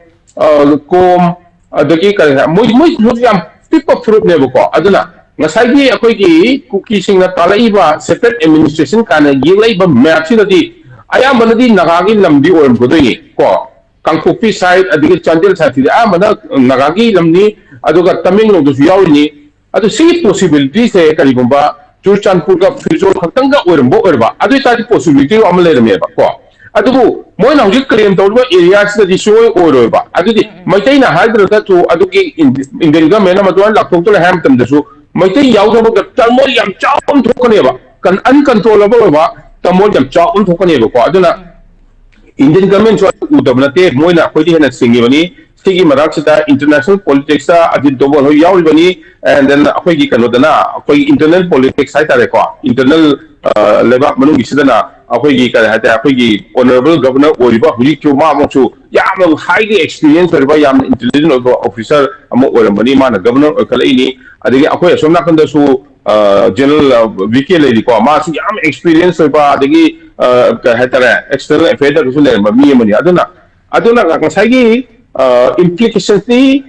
ꯀꯣꯝ, ꯑꯗꯒꯤ ꯀꯔꯤ ꯃꯣꯏ ꯃꯣꯏ ꯌꯥꯝ ꯄꯤꯛꯄ ꯐꯨꯔꯨꯞꯅꯦꯕꯀꯣ꯫ ꯑꯗꯨꯅ ꯉꯁꯥꯏꯒꯤ ꯑꯩꯈꯣꯏꯒꯤ ꯀꯨꯀꯤꯁꯤꯡꯅ ꯇꯥꯜꯂꯛꯏꯕ separate administration ꯀꯥꯏꯅ ꯌꯦꯛꯂꯛꯏꯕ ꯃꯌꯥꯝꯁꯤꯗꯗꯤ ꯑꯌꯥꯝꯕꯅꯗꯤ ꯅꯥꯒꯥꯒꯤ ꯂꯝꯗꯤ ꯑꯣꯏꯔꯝꯒꯗꯣꯏꯅꯤ ꯀꯣ꯫ ꯀꯥꯡꯄꯣꯛꯄꯤ ꯁꯥꯏꯠ ꯑꯗꯒꯤ ꯆꯥꯟꯗꯦꯜ ꯁꯥꯏꯠꯁꯤꯗꯤ ꯑꯌꯥꯝꯕꯅ ꯅꯥꯒꯥꯒꯤ ꯂꯝꯅꯤ, ꯑꯗꯨꯒ ꯇꯃꯦꯡꯂꯣꯡꯗꯁꯨ ꯌꯥꯎꯔꯤꯅꯤ꯫ ꯑꯗꯨ ꯁꯤꯒꯤ ꯄꯣꯁꯤꯕꯤꯂꯤꯇꯤꯁꯦ ꯀꯔꯤꯒꯨꯝꯕ ꯆꯨꯔꯆꯥꯟꯄꯨꯔꯒ ꯐꯤꯔꯖꯣꯜ ꯈꯛꯇꯪꯒ ꯑꯣꯏꯔꯝꯕ ꯑꯣꯏꯔꯕ ꯑꯗꯨ ꯑꯣꯏꯇꯥꯔꯗꯤ ꯄꯣꯁꯤꯕꯤꯂꯤꯇꯤ ꯑꯃ ꯂꯩꯔꯝꯃꯦꯕ ꯀꯣ꯫ ꯑꯗꯨꯕꯨ ꯃꯣꯏꯅ ꯍꯧꯖꯤꯛ ꯀ꯭ꯂꯦꯝ ꯇꯧꯔꯤꯕ ꯑꯦꯔꯤꯌꯥꯁꯤꯗꯗꯤ ꯁꯨꯡꯑꯣꯏ ꯑꯣꯏꯔꯣꯏꯕ꯫ ꯑꯗꯨꯗꯤ ꯃꯩꯇꯩꯅ ꯍꯥꯏꯗ꯭ꯔꯒꯁꯨ ꯑꯗꯨꯒꯤ ꯏꯟꯗꯤꯌꯟ ꯒꯃꯦꯟ ꯑꯃ ꯑꯗꯨꯃꯥꯏꯅ ꯂꯥꯎꯊꯣꯛꯇꯅ ꯍꯥꯏ ꯃꯇꯝꯗꯁꯨ ꯃꯩꯇꯩ ꯌꯥꯎꯗꯕ ꯇꯔꯃꯣꯏ ꯌꯥꯝ ꯆꯥꯎꯕ ꯑꯃ ꯊꯣꯛꯀꯅꯦꯕ꯫ ꯑꯟꯀꯟꯇ꯭ꯔꯣꯂꯦꯕꯜ ꯑꯣꯏꯕ ꯇꯔꯃꯣꯏ ꯌꯥꯝ ꯆꯥꯎꯕ ꯑꯃ ꯊꯣꯛꯀꯅꯦꯕꯀꯣ꯫ ꯑꯗꯨꯅ ꯏꯟꯗꯤꯌꯟ ꯒꯃꯦꯟꯁꯨ ꯑꯗꯨ ꯎꯗꯕ ꯅꯠꯇꯦ, ꯃꯣꯏꯅ ꯑꯩꯈꯣꯏꯗꯤ ꯍꯦꯟꯅ ꯁꯤꯡꯉꯤꯕꯅꯤ꯫ ꯁꯤꯒꯤ ꯃꯔꯛꯁꯤꯗ ꯏꯟꯇꯔꯅꯦꯁꯅꯦꯜ ꯄꯣꯂꯤꯇꯤꯛꯁꯇ ꯑꯖꯤꯠ ꯗꯣꯕꯜ ꯍꯣꯏ ꯌꯥꯎꯔꯤꯕꯅꯤ, ꯑꯦꯟ ꯗꯦꯟ ꯑꯩꯈꯣꯏꯒꯤ ꯀꯩꯅꯣꯗꯅ ꯑꯩꯈꯣꯏꯒꯤ ꯏꯟꯇꯔꯅꯦꯜ ꯄꯣꯂꯤꯇꯤꯛꯁ ꯍꯥꯏꯇꯥꯔꯦꯀꯣ, ꯏꯟꯇꯔꯅꯦꯜ ꯂꯩꯕꯥꯛ ꯃꯅꯨꯡꯒꯤꯁꯤꯗꯅ ꯑꯩꯈꯣꯏꯒꯤ ꯀꯔꯤ ꯍꯥꯏꯇꯥꯔꯦ, ꯑꯩꯈꯣꯏꯒꯤ ꯑꯣꯅꯔꯦꯕꯜ ꯒꯕꯔꯅꯔ ꯑꯣꯏꯔꯤꯕ ꯍꯧꯖꯤꯛꯁꯨ ꯃꯥꯃꯛꯁꯨ ꯌꯥꯝꯅ ꯍꯥꯏꯂꯤ ꯑꯦꯛꯁꯄꯤꯔꯤꯌꯦꯟꯁ ꯑꯣꯏꯔꯤꯕ, ꯌꯥꯝꯅ ꯏꯟꯇꯦꯂꯤꯖꯦꯟ ꯑꯣꯏꯕ ꯑꯣꯐꯤꯁꯔ ꯑꯃ ꯑꯣꯏꯔꯝꯕꯅꯤ꯫ ꯃꯥꯅ ꯒꯕꯔꯅꯔ ꯑꯣꯏꯈꯠꯂꯛꯏꯅꯤ꯫ ꯑꯗꯒꯤ ꯑꯩꯈꯣꯏ ꯑꯁꯣꯝ ꯅꯥꯀꯟꯗꯁꯨ ꯖꯦꯅꯔꯦꯜ ꯚꯤ ꯀꯦ ꯂꯩꯔꯤꯀꯣ, ꯃꯥꯁꯨ ꯌꯥꯝ ꯑꯦꯛꯁꯄꯤꯔꯤꯌꯦꯟꯁ ꯑꯣꯏꯕ, ꯑꯗꯒꯤ ꯑ, ꯀꯩ ꯍꯥꯏꯇꯥꯔꯦ, ꯑꯦꯛꯁꯇꯔꯅꯦꯜ ꯑꯐꯦꯌꯔꯗꯁꯨ ꯂꯩꯔꯝꯕ ꯃꯤ ꯑꯃꯅꯤ꯫ ꯑꯗꯨꯅ ꯑꯗꯨꯅ ꯉꯁꯥꯏꯒꯤ ꯏꯝꯄ꯭ꯂꯤꯀꯦꯁꯟꯁꯇꯤ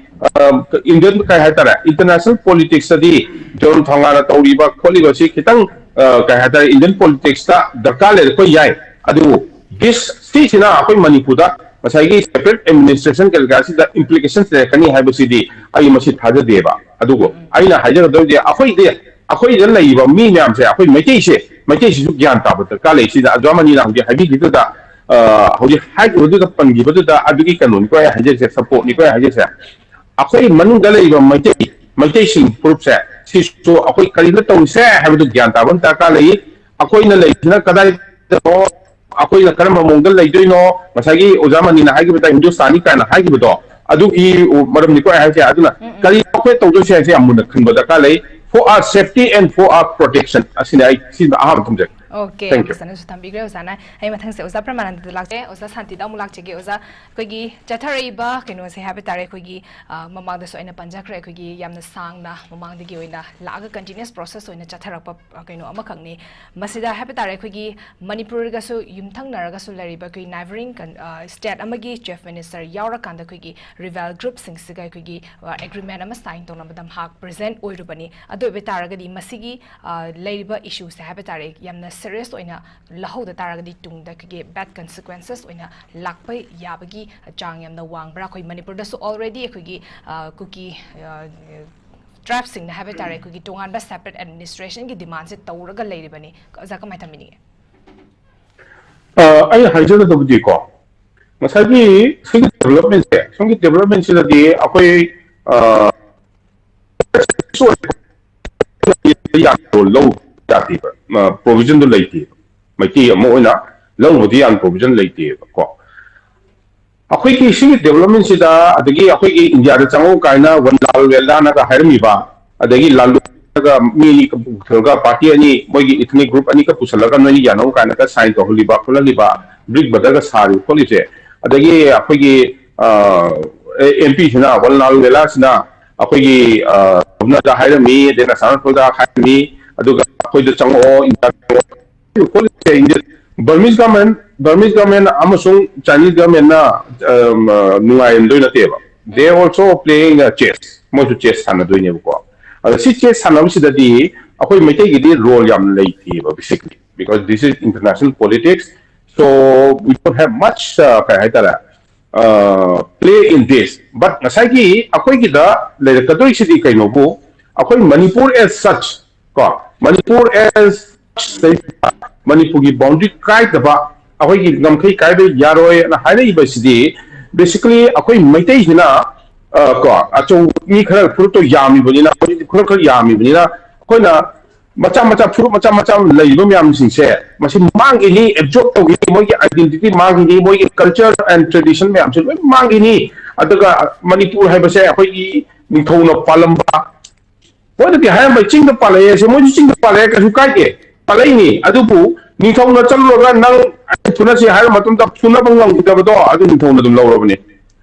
ꯏꯟꯗꯤꯌꯟ, ꯀꯩ ꯍꯥꯏꯇꯥꯔꯦ, ꯏꯟꯇꯔꯅꯦꯁꯅꯦꯜ ꯄꯣꯂꯤꯇꯤꯛꯁꯇꯗꯤ ꯖꯣꯟ ꯊꯧꯅꯥꯅ ꯇꯧꯔꯤꯕ ꯈꯣꯠꯂꯤꯕꯁꯤ ꯈꯤꯇꯪ ꯑ, ꯀꯩ ꯍꯥꯏꯇꯥꯔꯦ, ꯏꯟꯗꯤꯌꯟ ꯄꯣꯂꯤꯇꯤꯛꯁꯇ ꯗꯔꯀꯥꯔ ꯂꯩꯔꯛꯄ ꯌꯥꯏ꯫ ꯑꯗꯨꯕꯨ ꯗꯤꯁ ꯁꯤꯁꯤꯅ ꯑꯩꯈꯣꯏ ꯃꯅꯤꯄꯨꯔꯗ ꯉꯁꯥꯏꯒꯤ ꯁꯦꯄꯔꯦꯠ ꯑꯦꯗꯃꯤꯅꯤꯁꯇ꯭ꯔꯦꯁꯟ ꯀꯩꯀꯥꯁꯤꯗ ꯏꯝꯄ꯭ꯂꯤꯀꯦꯁꯟꯁ ꯂꯩꯔꯛꯀꯅꯤ ꯍꯥꯏꯕꯁꯤꯗꯤ ꯑꯩ ꯃꯁꯤ ꯊꯥꯖꯗꯦꯕ꯫ ꯑꯗꯨꯕꯨ ꯑꯩꯅ ꯍꯥꯏꯖꯒꯗꯧꯔꯤꯁꯦ ꯑꯩꯈꯣꯏꯗꯤ, ꯑꯩꯈꯣꯏꯗ ꯂꯩꯔꯤꯕ ꯃꯤ ꯃꯌꯥꯝꯁꯦ, ꯑꯩꯈꯣꯏ ꯃꯩꯇꯩꯁꯦ, ꯃꯩꯇꯩꯁꯤꯁꯨ ꯒ꯭ꯌꯥꯟ ꯇꯥꯕ ꯗꯔꯀꯥꯔ ꯂꯩ꯫ ꯁꯤꯗ ꯑꯣꯖꯥ ꯃꯅꯤꯅ ꯍꯧꯖꯤꯛ ꯍꯥꯏꯕꯤꯈꯤꯕꯗꯨꯗ, ꯑ, ꯍꯧꯖꯤꯛ ꯍꯥꯏꯈꯤꯕꯗꯨꯗ ꯄꯟꯈꯤꯕꯗꯨꯗ ꯑꯗꯨꯒꯤ ꯀꯩꯅꯣꯅꯤꯀꯣ ꯑꯩ ꯍꯥꯏꯖꯔꯤꯁꯦ, ꯁꯞꯄꯣꯔꯠꯅꯤꯀꯣ ꯑꯩ ꯍꯥꯏꯖꯔꯤꯁꯦ꯫ ꯑꯩꯈꯣꯏ ꯃꯅꯨꯡꯗ ꯂꯩꯔꯤꯕ ꯃꯩꯇꯩ, ꯃꯩꯇꯩꯁꯤꯡ ꯐꯨꯔꯨꯞꯁꯦ, ꯁꯤꯁꯨ ꯑꯩꯈꯣꯏ ꯀꯔꯤꯅꯣ ꯇꯧꯔꯤꯁꯦ ꯍꯥꯏꯕꯗꯨ ꯒ꯭ꯌꯥꯟ ꯇꯥꯕ ꯑꯃ ꯗꯔꯀꯥꯔ ꯂꯩ꯫ ꯑꯩꯈꯣꯏꯅ ꯂꯩꯔꯤꯁꯤꯅ ꯀꯗꯥꯏꯗꯅꯣ, ꯑꯩꯈꯣꯏꯅ ꯀꯔꯝꯕ ꯃꯑꯣꯡꯗ ꯂꯩꯗꯣꯏꯅꯣ, ꯉꯁꯥꯏꯒꯤ ꯑꯣꯖꯥ ꯃꯅꯤꯅ ꯍꯥꯏꯈꯤꯕꯗ ꯍꯤꯟꯗꯨꯁꯇꯥꯅꯤ ꯀꯥꯏꯅ ꯍꯥꯏꯈꯤꯕꯗꯣ, ꯑꯗꯨꯒꯤ ꯃꯔꯝꯅꯤꯀꯣ ꯑꯩ ꯍꯥꯏꯁꯦ꯫ ꯑꯗꯨꯅ ꯀꯔꯤ ꯑꯩꯈꯣꯏ ꯇꯧꯗꯣꯏꯁꯦ ꯍꯥꯏꯁꯦ ꯌꯥꯝ ꯃꯨꯟꯅ ꯈꯟꯕ ꯗꯔꯀꯥꯔ ꯂꯩ, for our safety and for our protection꯫ ꯑꯁꯤꯅꯤ ꯑꯩ ꯁꯤꯗ ꯑꯍꯥꯟꯕ ꯊꯝꯖꯒꯦ꯫ ꯑꯣꯀꯦ, Thank ꯌꯥꯝ you꯫ ꯐꯖꯅꯁꯨ ꯊꯝꯕꯤꯈ꯭ꯔꯦ ꯑꯣꯖꯥꯅ꯫ ꯑꯩ ꯃꯊꯪꯁꯦ ꯑꯣꯖꯥ ꯄ꯭ꯔꯃꯥꯅꯟꯗꯗ ꯂꯥꯛꯆꯒꯦ꯫ ꯑꯣꯖꯥ ꯁꯥꯟꯇꯤꯗ ꯑꯃꯨꯛ ꯂꯥꯛꯆꯒꯦ꯫ ꯑꯣꯖꯥ, ꯑꯩꯈꯣꯏꯒꯤ ꯆꯠꯊꯔꯛꯏꯕ ꯀꯩꯅꯣꯁꯦ ꯍꯥꯏꯕ ꯇꯥꯔꯦ, ꯑꯩꯈꯣꯏꯒꯤ, ꯑ, ꯃꯃꯥꯡꯗꯁꯨ ꯑꯩꯅ ꯄꯟꯖꯈ꯭ꯔꯦ, ꯑꯩꯈꯣꯏꯒꯤ ꯌꯥꯝꯅ ꯁꯥꯡꯅ ꯃꯃꯥꯡꯗꯒꯤ ꯑꯣꯏꯅ ꯂꯥꯛꯑꯒ ꯀꯟꯇꯤꯅ꯭ꯌꯨꯁ ꯄ꯭ꯔꯣꯁꯦꯁ ꯑꯣꯏꯅ ꯆꯠꯊꯔꯛꯄ, ꯑ, ꯀꯩꯅꯣ ꯑꯃꯈꯛꯅꯤ꯫ ꯃꯁꯤꯗ ꯍꯥꯏꯕ ꯇꯥꯔꯦ, ꯑꯩꯈꯣꯏꯒꯤ ꯃꯅꯤꯄꯨꯔꯒꯁꯨ ꯌꯨꯝꯊꯪꯅꯔꯒꯁꯨ ꯂꯩꯔꯤꯕ ꯑꯩꯈꯣꯏ ꯅꯥꯏꯕꯔꯤꯡ ꯀꯟ-, ꯑ, ꯁ꯭ꯇꯦꯠ ꯑꯃꯒꯤ ꯆꯤꯐ ꯃꯤꯅꯤꯁꯇꯔ ꯌꯥꯎꯔꯀꯥꯟꯗ ꯑꯩꯈꯣꯏꯒꯤ ꯔꯤꯕꯦꯜ ꯒ꯭ꯔꯨꯞꯁꯤꯡꯁꯤꯒ ꯑꯩꯈꯣꯏꯒꯤ, ꯑ, ꯑꯦꯒ꯭ꯔꯤꯃꯦꯟ ꯑꯃ ꯁꯥꯏꯟ ꯇꯧꯅꯕꯗ ꯃꯍꯥꯛ ꯄ꯭ꯔꯦꯖꯦꯟꯠ ꯑꯣꯏꯔꯨꯕꯅꯤ꯫ ꯑꯗꯨ ꯑꯣꯏꯕ ꯇꯥꯔꯒꯗꯤ ꯃꯁꯤꯒꯤ, ꯑ, ꯂꯩꯔꯤꯕ ꯏꯁꯨꯁꯦ ꯍꯥꯏꯕ ꯇꯥꯔꯦ, ꯌꯥꯝꯅ ꯁꯤꯔꯤꯌꯁ ꯑꯣꯏꯅ ꯂꯧꯍꯧꯗ ꯇꯥꯔꯒꯗꯤ ꯇꯨꯡꯗ ꯑꯩꯈꯣꯏꯒꯤ ꯕꯦꯗ ꯀꯟꯁꯤꯀ꯭ꯋꯦꯟꯁꯦꯁ ꯑꯣꯏꯅ ꯂꯥꯛꯄ ꯌꯥꯕꯒꯤ ꯆꯥꯡ ꯌꯥꯝꯅ ꯋꯥꯡꯕ꯭ꯔꯥ? ꯑꯩꯈꯣꯏ ꯃꯅꯤꯄꯨꯔꯗꯁꯨ ꯑꯣꯜꯔꯦꯗꯤ ꯑꯩꯈꯣꯏꯒꯤ, ꯑ, ꯀꯨꯀꯤ, ꯑ, ꯇ꯭ꯔꯥꯏꯕꯁꯤꯡꯅ ꯍꯥꯏꯕ ꯇꯥꯔꯦ, ꯑꯩꯈꯣꯏꯒꯤ ꯇꯣꯉꯥꯟꯕ ꯁꯦꯄꯔꯦꯠ ꯑꯦꯗꯃꯤꯅꯤꯁꯇ꯭ꯔꯦꯁꯟꯒꯤ ꯗꯤꯃꯥꯟꯁꯦ ꯇꯧꯔꯒ ꯂꯩꯔꯤꯕꯅꯤ꯫ ꯑꯣꯖꯥ, ꯀꯃꯥꯏꯅ ꯊꯝꯕꯤꯅꯤꯡꯉꯤ? ꯑ, ꯑꯩ ꯍꯥꯏꯖꯒꯗꯕꯗꯤꯀꯣ, ꯉꯁꯥꯏꯒꯤ ꯁꯤꯒꯤ ꯗꯦꯕꯂꯞꯃꯦꯟꯁꯦ, ꯁꯣꯝꯒꯤ ꯗꯦꯕꯂꯞꯃꯦꯟꯁꯤꯗꯗꯤ ꯑꯩꯈꯣꯏ, ꯑ, ꯂꯧ ꯌꯥꯗꯦꯕ, ꯄ꯭ꯔꯣꯕꯤꯖꯟꯗꯣ ꯂꯩꯇꯦꯕ꯫ ꯃꯩꯇꯩ ꯑꯃ ꯑꯣꯏꯅ ꯂꯧꯕꯗꯤ ꯌꯥꯝ ꯄ꯭ꯔꯣꯕꯤꯖꯟ ꯂꯩꯇꯦꯕ ꯀꯣ꯫ ꯑꯩꯈꯣꯏꯒꯤ ꯁꯤꯒꯤ ꯗꯦꯕꯂꯞꯃꯦꯟꯁꯤꯗ, ꯑꯗꯒꯤ ꯑꯩꯈꯣꯏꯒꯤ ꯏꯟꯗꯤꯌꯥꯗ ꯆꯪꯉꯛꯎ ꯀꯥꯏꯅ ꯋꯟ ꯂꯥꯜ ꯋꯦꯜꯗꯥꯅꯒ ꯍꯥꯏꯔꯝꯃꯤꯕ, ꯑꯗꯒꯤ ꯂꯥꯜꯂꯨꯒ ꯃꯤ ꯑꯅꯤ ꯄꯨꯊꯣꯛꯑꯒ, ꯄꯥꯔꯇꯤ ꯑꯅꯤ, ꯃꯣꯏꯒꯤ ꯏꯊꯅꯤꯛ ꯒ꯭ꯔꯨꯞ ꯑꯅꯤꯒ ꯄꯨꯁꯜꯂꯒ ꯅꯣꯏꯅ ꯌꯥꯅꯧ ꯀꯥꯏꯅꯒ ꯁꯥꯏꯟ ꯇꯧꯍꯜꯂꯤꯕ ꯈꯣꯠꯍꯜꯂꯤꯕ, ꯕ꯭ꯔꯤꯛ ꯕ꯭ꯔꯗꯔꯒ ꯁꯥꯔꯤꯕ ꯈꯣꯠꯂꯤꯁꯦ, ꯑꯗꯒꯤ ꯑꯩꯈꯣꯏꯒꯤ ꯑꯦꯝ ꯄꯤꯁꯤꯅ, ꯋꯟ ꯂꯥꯜ ꯋꯦꯂꯥꯁꯤꯅ ꯑꯩꯈꯣꯏꯒꯤ ꯒꯚꯔꯅꯔꯗ ꯍꯥꯏꯔꯝꯃꯤ, ꯑꯗꯩ ꯅꯁꯥ ꯅꯈꯣꯏꯗ ꯍꯥꯏꯔꯝꯃꯤ, ꯑꯗꯨꯒ ꯑꯩꯈꯣꯏꯗ ꯆꯪꯉꯛꯑꯣ, ꯏꯟꯗꯤꯌꯥ ꯆꯪꯉꯛꯑꯣ꯫ ꯕꯔꯃꯤꯁ ꯒꯃꯦꯟ, ꯕꯔꯃꯤꯁ ꯒꯃꯦꯟ ꯑꯃꯁꯨꯡ ꯆꯥꯏꯅꯤꯁ ꯒꯃꯦꯟꯅ ꯅꯨꯡꯉꯥꯏꯔꯝꯗꯣꯏ ꯅꯠꯇꯦꯕ꯫ They also playing a chess, ꯃꯣꯏꯁꯨ ꯆꯦꯁ ꯁꯥꯟꯅꯗꯣꯏꯅꯦꯕꯀꯣ꯫ ꯑꯗꯣ ꯁꯤ ꯆꯦꯁ ꯁꯥꯟꯅꯕꯁꯤꯗꯗꯤ ꯑꯩꯈꯣꯏ ꯃꯩꯇꯩꯒꯤꯗꯤ ꯔꯣꯜ ꯌꯥꯝ ꯂꯩꯇꯦꯕ, basically, because this is international politics, so we don't have much, uh, ꯀꯩ ꯍꯥꯏꯇꯥꯔꯦ, play in this, but ꯉꯁꯥꯏꯒꯤ ꯑꯩꯈꯣꯏꯒꯤꯗ ꯂꯩꯔꯛꯀꯗꯣꯏꯁꯤꯗꯤ ꯀꯩꯅꯣꯕꯨ, ꯑꯩꯈꯣꯏ ꯃꯅꯤꯄꯨꯔ as such, ꯀꯣ, ꯃꯅꯤꯄꯨꯔ as such, ꯃꯅꯤꯄꯨꯔꯒꯤ ꯕꯥꯎꯟꯗ꯭ꯔꯤ ꯀꯥꯏꯗꯕ, ꯑꯩꯈꯣꯏꯒꯤ ꯉꯝꯈꯩ ꯀꯥꯏꯕ ꯌꯥꯔꯣꯏꯅ ꯍꯥꯏꯔꯛꯏꯕꯁꯤꯗꯤ, basically ꯑꯩꯈꯣꯏ ꯃꯩꯇꯩꯁꯤꯅ, ꯑ, ꯀꯣ, ꯑꯆꯧ ꯃꯤ ꯈꯔ ꯐꯨꯔꯨꯞꯇꯣ ꯌꯥꯝꯃꯤꯕꯅꯤꯅ, ꯍꯧꯖꯤꯛꯇꯤ ꯐꯨꯔꯨꯞ ꯈꯔ ꯌꯥꯝꯃꯤꯕꯅꯤꯅ, ꯑꯩꯈꯣꯏꯅ ꯃꯆꯥ ꯃꯆꯥ, ꯐꯨꯔꯨꯞ ꯃꯆꯥ ꯃꯆꯥ ꯂꯩꯔꯤꯕ ꯃꯌꯥꯝꯁꯤꯡꯁꯦ, ꯃꯁꯤ ꯃꯥꯡꯈꯤꯅꯤ, ꯑꯦꯕꯖꯣꯔꯕ ꯇꯧꯈꯤꯅꯤ, ꯃꯣꯏꯒꯤ identity ꯃꯥꯡꯈꯤꯅꯤ, ꯃꯣꯏꯒꯤ culture and tradition ꯃꯌꯥꯝꯁꯦ ꯂꯣꯏ ꯃꯥꯡꯈꯤꯅꯤ꯫ ꯑꯗꯨꯒ ꯃꯅꯤꯄꯨꯔ ꯍꯥꯏꯕꯁꯦ ꯑꯩꯈꯣꯏꯒꯤ ꯅꯤꯡꯊꯧꯅ ꯄꯥꯜꯂꯝꯕ, ꯃꯣꯏꯅꯗꯤ ꯍꯥꯏꯔꯝꯕ ꯆꯤꯡꯗ ꯄꯥꯜꯂꯛꯑꯦ ꯁꯦ, ꯃꯣꯏꯁꯨ ꯆꯤꯡꯗ ꯄꯥꯜꯂꯛꯑꯦ, ꯀꯩꯁꯨ ꯀꯥꯏꯗꯦ, ꯄꯥꯜꯂꯛꯏꯅꯤ꯫ ꯑꯗꯨꯕꯨ ꯅꯤꯡꯊꯧꯅ ꯆꯠꯂꯨꯔꯒ ꯅꯪ ꯑꯩ ꯐꯨꯅꯁꯤ ꯍꯥꯏꯕ ꯃꯇꯝꯗ ꯐꯨꯅꯕ ꯉꯝꯈꯤꯗꯕꯗꯣ, ꯑꯗꯨ ꯅꯤꯡꯊꯧꯅ ꯑꯗꯨꯝ ꯂꯧꯔꯕꯅꯤ꯫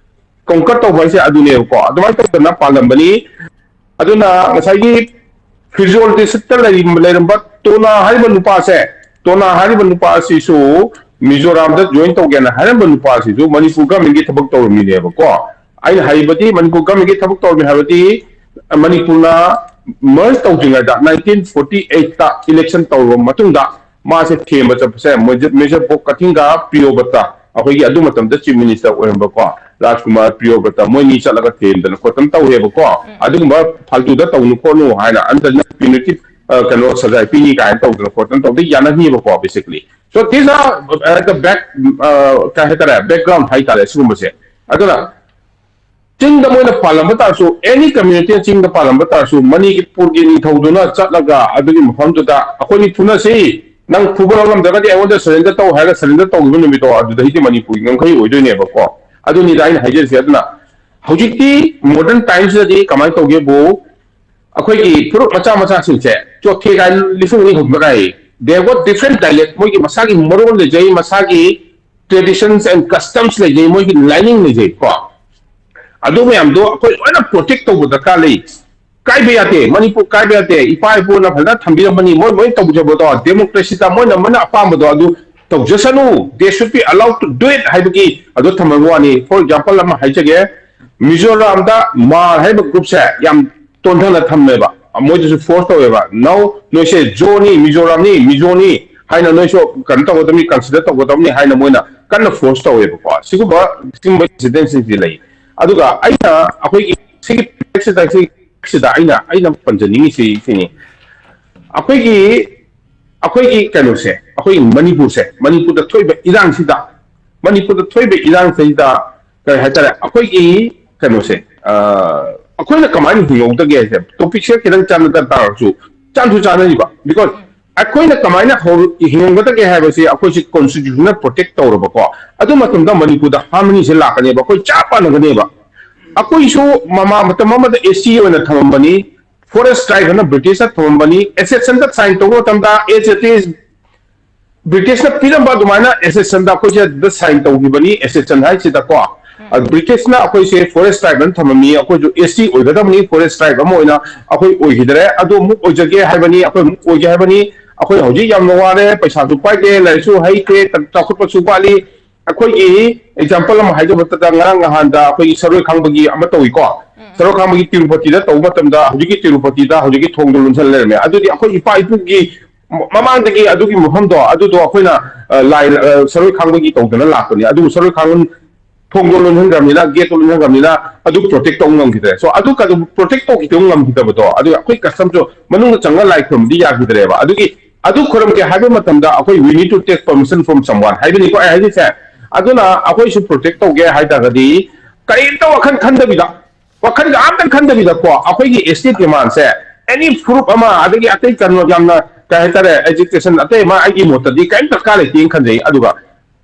ꯀꯣꯡꯀꯠ ꯇꯧꯕ ꯍꯥꯏꯁꯦ ꯑꯗꯨꯅꯦꯕꯀꯣ꯫ ꯑꯗꯨꯃꯥꯏꯅ ꯇꯧꯗꯅ ꯄꯥꯜꯂꯝꯕꯅꯤ꯫ ꯑꯗꯨꯅ ꯉꯁꯥꯏꯒꯤ ꯐꯤꯖꯣꯜ ꯗꯤꯁꯇ꯭ꯔꯤꯛꯇ ꯂꯩꯔꯤꯕ, ꯂꯩꯔꯝꯕ ꯇꯣꯅꯥ ꯍꯥꯏꯔꯤꯕ ꯅꯨꯄꯥꯁꯦ, ꯇꯣꯅꯥ ꯍꯥꯏꯔꯤꯕ ꯅꯨꯄꯥ ꯑꯁꯤꯁꯨ ꯃꯤꯖꯣꯔꯥꯝꯗ ꯖꯣꯏꯟ ꯇꯧꯒꯦꯅ ꯍꯥꯏꯔꯝꯕ ꯅꯨꯄꯥ ꯑꯁꯤꯁꯨ ꯃꯅꯤꯄꯨꯔ ꯒꯃꯦꯟꯒꯤ ꯊꯕꯛ ꯇꯧꯔꯝꯃꯤꯅꯦꯕꯀꯣ꯫ ꯑꯩꯅ ꯍꯥꯏꯕꯗꯤ ꯃꯅꯤꯄꯨꯔ ꯒꯃꯦꯟꯒꯤ ꯊꯕꯛ ꯇꯧꯔꯝꯃꯤ ꯍꯥꯏꯕꯗꯤ ꯃꯅꯤꯄꯨꯔꯅ ꯃꯔꯖ ꯇꯧꯗ꯭ꯔꯤꯉꯩꯗ, ꯅꯥꯏꯟꯇꯤꯟ ꯐꯣꯔꯇꯤ ꯑꯩꯠꯇ ꯏꯂꯦꯛꯁꯟ ꯇꯧꯔꯕ ꯃꯇꯨꯡꯗ ꯃꯥꯁꯦ ꯊꯦꯝꯕ ꯆꯠꯄꯁꯦ ꯃꯦꯖꯔ ꯕꯣꯕ ꯀꯊꯤꯡꯒ ꯄ꯭ꯔꯤꯌꯣꯕ꯭ꯔꯇ, ꯑꯩꯈꯣꯏꯒꯤ ꯑꯗꯨ ꯃꯇꯝꯗ ꯆꯤꯐ ꯃꯤꯅꯤꯁꯇꯔ ꯑꯣꯏꯔꯝꯕꯀꯣ ꯔꯥꯖꯀꯨꯃꯥꯔ ꯄ꯭ꯔꯤꯌꯣꯕ꯭ꯔꯇ, ꯃꯣꯏꯅꯤ ꯆꯠꯂꯒ ꯊꯦꯝꯗꯅ ꯈꯣꯠꯇꯅ ꯇꯧꯔꯦꯕꯀꯣ꯫ ꯑꯗꯨꯒꯨꯝꯕ ꯐꯥꯜꯇꯨꯗ ꯇꯧꯅꯨ ꯈꯣꯠꯅꯨ ꯍꯥꯏꯅ, ꯑꯗꯨꯗ ꯄ꯭ꯌꯨꯅꯤꯇꯤꯚ ꯑ, ꯀꯩꯅꯣ ꯁꯖꯥꯏ ꯄꯤꯅꯤ ꯀꯥꯏꯅ ꯇꯧꯗꯅ ꯈꯣꯠꯇꯅ ꯇꯧꯗꯅ ꯌꯥꯅꯈꯤꯕꯀꯣ, basically. So these are, uh, the back, uh, ꯀꯩ ꯍꯥꯏꯇꯥꯔꯦ, background ꯍꯥꯏꯇꯥꯔꯦ ꯁꯤꯒꯨꯝꯕꯁꯦ. ꯑꯗꯨꯅ ꯆꯤꯡꯗ ꯃꯣꯏꯅ ꯄꯥꯜꯂꯝꯕ ꯇꯥꯔꯁꯨ, any community ꯆꯤꯡꯗ ꯄꯥꯜꯂꯝꯕ ꯇꯥꯔꯁꯨ, ꯃꯅꯤꯄꯨꯔꯒꯤ ꯅꯤꯡꯊꯧꯗꯨꯅ ꯆꯠꯂꯒ ꯑꯗꯨꯒꯤ ꯃꯐꯝꯗꯨꯗ ꯑꯩꯈꯣꯏꯅꯤ ꯐꯨꯅꯁꯤ, ꯅꯪ ꯐꯨꯕ ꯉꯝꯗ꯭ꯔꯒꯗꯤ ꯑꯩꯉꯣꯟꯗ surrender ꯇꯧ ꯍꯥꯏꯔꯒ surrender ꯇꯧꯈꯤꯕ ꯅꯨꯃꯤꯠꯇꯣ ꯑꯗꯨꯗꯩꯗꯤ ꯃꯅꯤꯄꯨꯔꯒꯤ ꯉꯝꯈꯩ ꯑꯣꯏꯗꯣꯏꯅꯦꯕꯀꯣ꯫ ꯑꯗꯨꯅꯤꯗ ꯑꯩꯅ ꯍꯥꯏꯖꯔꯤꯁꯦ꯫ ꯑꯗꯨꯅ ꯍꯧꯖꯤꯛꯇꯤ modern timesꯇꯗꯤ ꯀꯃꯥꯏꯅ ꯇꯧꯒꯦꯕꯨ, ꯑꯩꯈꯣꯏꯒꯤ ꯐꯨꯔꯨꯞ ꯃꯆꯥ ꯃꯆꯥꯁꯤꯡꯁꯦ ꯆꯣꯊꯦ ꯀꯥꯏꯅ ꯂꯤꯁꯤꯡ ꯑꯅꯤ ꯑꯍꯨꯝꯗ ꯀꯥꯏ, they have got different dialect, ꯃꯣꯏꯒꯤ ꯃꯁꯥꯒꯤ ꯃꯔꯣꯟ ꯂꯩꯖꯩ, ꯃꯁꯥꯒꯤ traditions and customs ꯂꯩꯖꯩ, ꯃꯣꯏꯒꯤ ꯂꯥꯏꯅꯤꯡ ꯂꯩꯖꯩ ꯀꯣ꯫ ꯑꯗꯨ ꯃꯌꯥꯝꯗꯣ ꯑꯩꯈꯣꯏ ꯂꯣꯏꯅ protect ꯇꯧꯕ ꯗꯔꯀꯥꯔ ꯂꯩ꯫ ꯀꯥꯏꯕ ꯌꯥꯗꯦ, ꯃꯅꯤꯄꯨꯔ ꯀꯥꯏꯕ ꯌꯥꯗꯦ꯫ ꯏꯄꯥ ꯏꯄꯨꯅ ꯐꯖꯅ ꯊꯝꯕꯤꯔꯝꯕꯅꯤ, ꯃꯣꯏ ꯃꯣꯏ ꯇꯧꯖꯕꯗꯣ, democracyꯗ ꯃꯣꯏꯅ ꯃꯣꯏꯅ ꯑꯄꯥꯝꯕꯗꯣ ꯑꯗꯨ ꯇꯧꯖꯁꯅꯨ, they should be allowed to do it ꯍꯥꯏꯕꯒꯤ ꯑꯗꯨ ꯊꯝꯕꯒꯤ ꯋꯥꯅꯤ꯫ For example ꯑꯃ ꯍꯥꯏꯖꯒꯦ, ꯃꯤꯖꯣꯔꯥꯝꯗ ꯃꯥꯔ ꯍꯥꯏꯕ groupꯁꯦ ꯌꯥꯝ ꯇꯣꯟꯊꯅ ꯊꯝꯃꯦꯕ, ꯃꯣꯏꯗꯁꯨ force ꯇꯧꯋꯦꯕ꯫ No, ꯅꯣꯏꯁꯦ ꯖꯣꯅꯤ, ꯃꯤꯖꯣꯔꯥꯝꯅꯤ, ꯃꯤꯖꯣꯅꯤ ꯍꯥꯏꯅ ꯅꯣꯏꯁꯨ ꯀꯩꯅꯣ ꯇꯧꯒꯗꯕꯅꯤ, consider ꯇꯧꯒꯗꯕꯅꯤ ꯍꯥꯏꯅ ꯃꯣꯏꯅ ꯀꯟꯅ force ꯇꯧꯋꯦꯕꯀꯣ꯫ ꯁꯤꯒꯨꯝꯕ ꯁꯤꯒꯨꯝꯕ incidentsꯁꯤꯡꯁꯤ ꯂꯩ꯫ ꯑꯗꯨꯒ ꯑꯩꯅ ꯑꯩꯈꯣꯏꯒꯤ ꯁꯤꯒꯤ ꯁꯤꯗ ꯑꯩꯅ ꯑꯩꯅ ꯄꯟꯖꯅꯤꯡꯉꯤꯁꯤ ꯁꯤꯅꯤ, ꯑꯩꯈꯣꯏꯒꯤ ꯑꯩꯈꯣꯏꯒꯤ ꯀꯩꯅꯣꯁꯦ, ꯑꯩꯈꯣꯏꯒꯤ ꯃꯅꯤꯄꯨꯔꯁꯦ, ꯃꯅꯤꯄꯨꯔꯗ ꯊꯣꯛꯏꯕ ꯏꯔꯥꯡꯁꯤꯗ, ꯃꯅꯤꯄꯨꯔꯗ ꯊꯣꯛꯏꯕ ꯏꯔꯥꯡꯁꯤꯗ ꯀꯔꯤ ꯍꯥꯏꯇꯥꯔꯦ, ꯑꯩꯈꯣꯏꯒꯤ ꯀꯩꯅꯣꯁꯦ, ꯑ, ꯑꯩꯈꯣꯏꯅ ꯀꯃꯥꯏꯅ ꯍꯤꯡꯍꯧꯗꯒꯦ ꯍꯥꯏꯁꯦ, topicꯁꯦ ꯈꯤꯇꯪ ꯆꯥꯟꯅꯗ ꯇꯥꯔꯁꯨ, ꯆꯥꯟꯁꯨ ꯆꯥꯟꯅꯔꯤꯕ, because ꯑꯩꯈꯣꯏꯅ ꯀꯃꯥꯏꯅ ꯍꯧ-, ꯍꯤꯡꯍꯧꯒꯗꯒꯦ ꯍꯥꯏꯕꯁꯤ ꯑꯩꯈꯣꯏꯁꯤ constitutionꯅ protect ꯇꯧꯔꯕꯀꯣ, ꯑꯗꯨ ꯃꯇꯝꯗ ꯃꯅꯤꯄꯨꯔꯗ harmonyꯁꯦ ꯂꯥꯛꯀꯅꯦꯕ, ꯑꯩꯈꯣꯏ ꯆꯞ ꯃꯥꯟꯅꯒꯅꯦꯕ꯫ ꯑꯩꯈꯣꯏꯁꯨ ꯃꯃꯥ ꯃꯇꯝ ꯑꯃꯗ S T ꯑꯣꯏꯅ ꯊꯝꯃꯝꯕꯅꯤ, forest tribe ꯍꯥꯏꯅ Britishꯅ ꯊꯝꯃꯝꯕꯅꯤ, accessionꯗ sign ꯇꯧꯕ ꯃꯇꯝꯗ as it is Britishꯅ ꯄꯤꯔꯝꯕ ꯑꯗꯨꯃꯥꯏꯅ accessionꯗ ꯑꯩꯈꯣꯏꯁꯦ ꯑꯗꯨꯗ sign ꯇꯧꯈꯤꯕꯅꯤ, accession ꯍꯥꯏꯁꯤꯗꯀꯣ꯫ ꯑꯗꯨ Britishꯅ ꯑꯩꯈꯣꯏꯁꯦ forest tribe ꯑꯅ ꯊꯝꯃꯝꯃꯤ, ꯑꯩꯈꯣꯏꯁꯨ S T ꯑꯣꯏꯒꯗꯕꯅꯤ, forest tribe ꯑꯃ ꯑꯣꯏꯅ ꯑꯩꯈꯣꯏ ꯑꯣꯏꯈꯤꯗ꯭ꯔꯦ꯫ ꯑꯗꯨ ꯑꯃꯨꯛ ꯑꯣꯏꯖꯒꯦ ꯍꯥꯏꯕꯅꯤ, ꯑꯩꯈꯣꯏ ꯑꯃꯨꯛ ꯑꯣꯏꯒꯦ ꯍꯥꯏꯕꯅꯤ꯫ ꯑꯩꯈꯣꯏ ꯍꯧꯖꯤꯛ ꯌꯥꯝꯅ ꯋꯥꯔꯦ, ꯄꯩꯁꯥꯁꯨ ꯄꯥꯏꯗꯦ, ꯂꯥꯏꯔꯤꯛꯁꯨ ꯍꯩꯇꯦ, ꯆꯥꯎꯈꯠꯄꯁꯨ ꯋꯥꯠꯂꯤ꯫ ꯑꯩꯈꯣꯏꯒꯤ example ꯑꯃ ꯍꯥꯏꯖꯕꯗ, ꯉꯔꯥꯡ ꯅꯍꯥꯟꯗ ꯑꯩꯈꯣꯏꯒꯤ ꯁꯔꯣꯏ ꯈꯥꯡꯕꯒꯤ ꯑꯃ ꯇꯧꯏꯀꯣ꯫ ꯁꯔꯣꯏ ꯈꯥꯡꯕꯒꯤ ꯇꯤꯔꯨꯄꯇꯤꯗ ꯇꯧꯕ ꯃꯇꯝꯗ ꯍꯧꯖꯤꯛꯀꯤ ꯇꯤꯔꯨꯄꯇꯤꯗ ꯍꯧꯖꯤꯛꯀꯤ ꯊꯣꯡꯗꯣ ꯂꯣꯟꯁꯤꯜ ꯂꯩꯔꯝꯃꯦ꯫ ꯑꯗꯨꯗꯤ ꯑꯩꯈꯣꯏ ꯏꯄꯥ ꯏꯄꯨꯒꯤ ꯃ-, ꯃꯃꯥꯡꯗꯒꯤ ꯑꯗꯨꯒꯤ ꯃꯐꯝꯗꯣ ꯑꯗꯨꯗꯣ ꯑꯩꯈꯣꯏꯅ, ꯑ, ꯂꯥꯏ, ꯑ, ꯁꯔꯣꯏ ꯈꯥꯡꯕꯒꯤ ꯇꯧꯗꯅ ꯂꯥꯛꯄꯅꯤ꯫ ꯑꯗꯨꯕꯨ ꯁꯔꯣꯏ ꯈꯥꯡꯕ ꯊꯣꯡꯗꯣ ꯂꯣꯟꯁꯤꯟꯈ꯭ꯔꯕꯅꯤꯅ, ꯒꯦꯠꯇꯣ ꯂꯣꯟꯁꯤꯟꯈ꯭ꯔꯕꯅꯤꯅ, ꯑꯗꯨ ꯄ꯭ꯔꯣꯇꯦꯛ ꯇꯧꯕ ꯉꯝꯈꯤꯗ꯭ꯔꯦ꯫ ꯁꯣ ꯑꯗꯨ ꯄ꯭ꯔꯣꯇꯦꯛ ꯇꯧꯈꯤꯕ ꯉꯝꯈꯤꯗꯕꯗꯣ, ꯑꯗꯨ ꯑꯩꯈꯣꯏ ꯀꯁꯇꯝꯁꯨ ꯃꯅꯨꯡꯗ ꯆꯪꯉ ꯂꯥꯏ ꯈꯨꯔꯨꯝꯕꯗꯤ ꯌꯥꯈꯤꯗ꯭ꯔꯦꯕ꯫ ꯑꯗꯨꯒꯤ ꯑꯗꯨ ꯈꯨꯔꯨꯝꯒꯦ ꯍꯥꯏꯕ ꯃꯇꯝꯗ ꯑꯩꯈꯣꯏ we need to take permission from someone ꯍꯥꯏꯕꯅꯤꯀꯣ ꯑꯩ ꯍꯥꯏꯗꯣꯏꯁꯦ꯫ ꯑꯗꯨꯅ ꯑꯩꯈꯣꯏꯁꯨ ꯄ꯭ꯔꯣꯇꯦꯛ ꯇꯧꯒꯦ ꯍꯥꯏ ꯇꯥꯔꯒꯗꯤ ꯀꯔꯤꯝꯇ ꯋꯥꯈꯜ ꯈꯟꯗꯕꯤꯗ, ꯋꯥꯈꯜꯒ ꯑꯝꯇ ꯈꯟꯗꯕꯤꯗꯀꯣ, ꯑꯩꯈꯣꯏꯒꯤ ꯑꯦꯁ ꯇꯤ ꯗꯤꯃꯥꯟꯁꯦ ꯑꯦꯅꯤ ꯐꯨꯔꯨꯞ ꯑꯃ, ꯑꯗꯒꯤ ꯑꯇꯩ ꯀꯩꯅꯣ ꯌꯥꯝꯅ ꯀꯩ ꯍꯥꯏꯇꯥꯔꯦ, ꯑꯦꯖꯤꯇꯦꯁꯟ ꯑꯇꯩ ꯑꯃ ꯑꯩꯒꯤ ꯃꯣꯠꯇꯗꯤ ꯀꯔꯤꯝ ꯗꯔꯀꯥꯔ ꯂꯩꯇꯦꯅ ꯈꯟꯖꯩ꯫ ꯑꯗꯨꯒ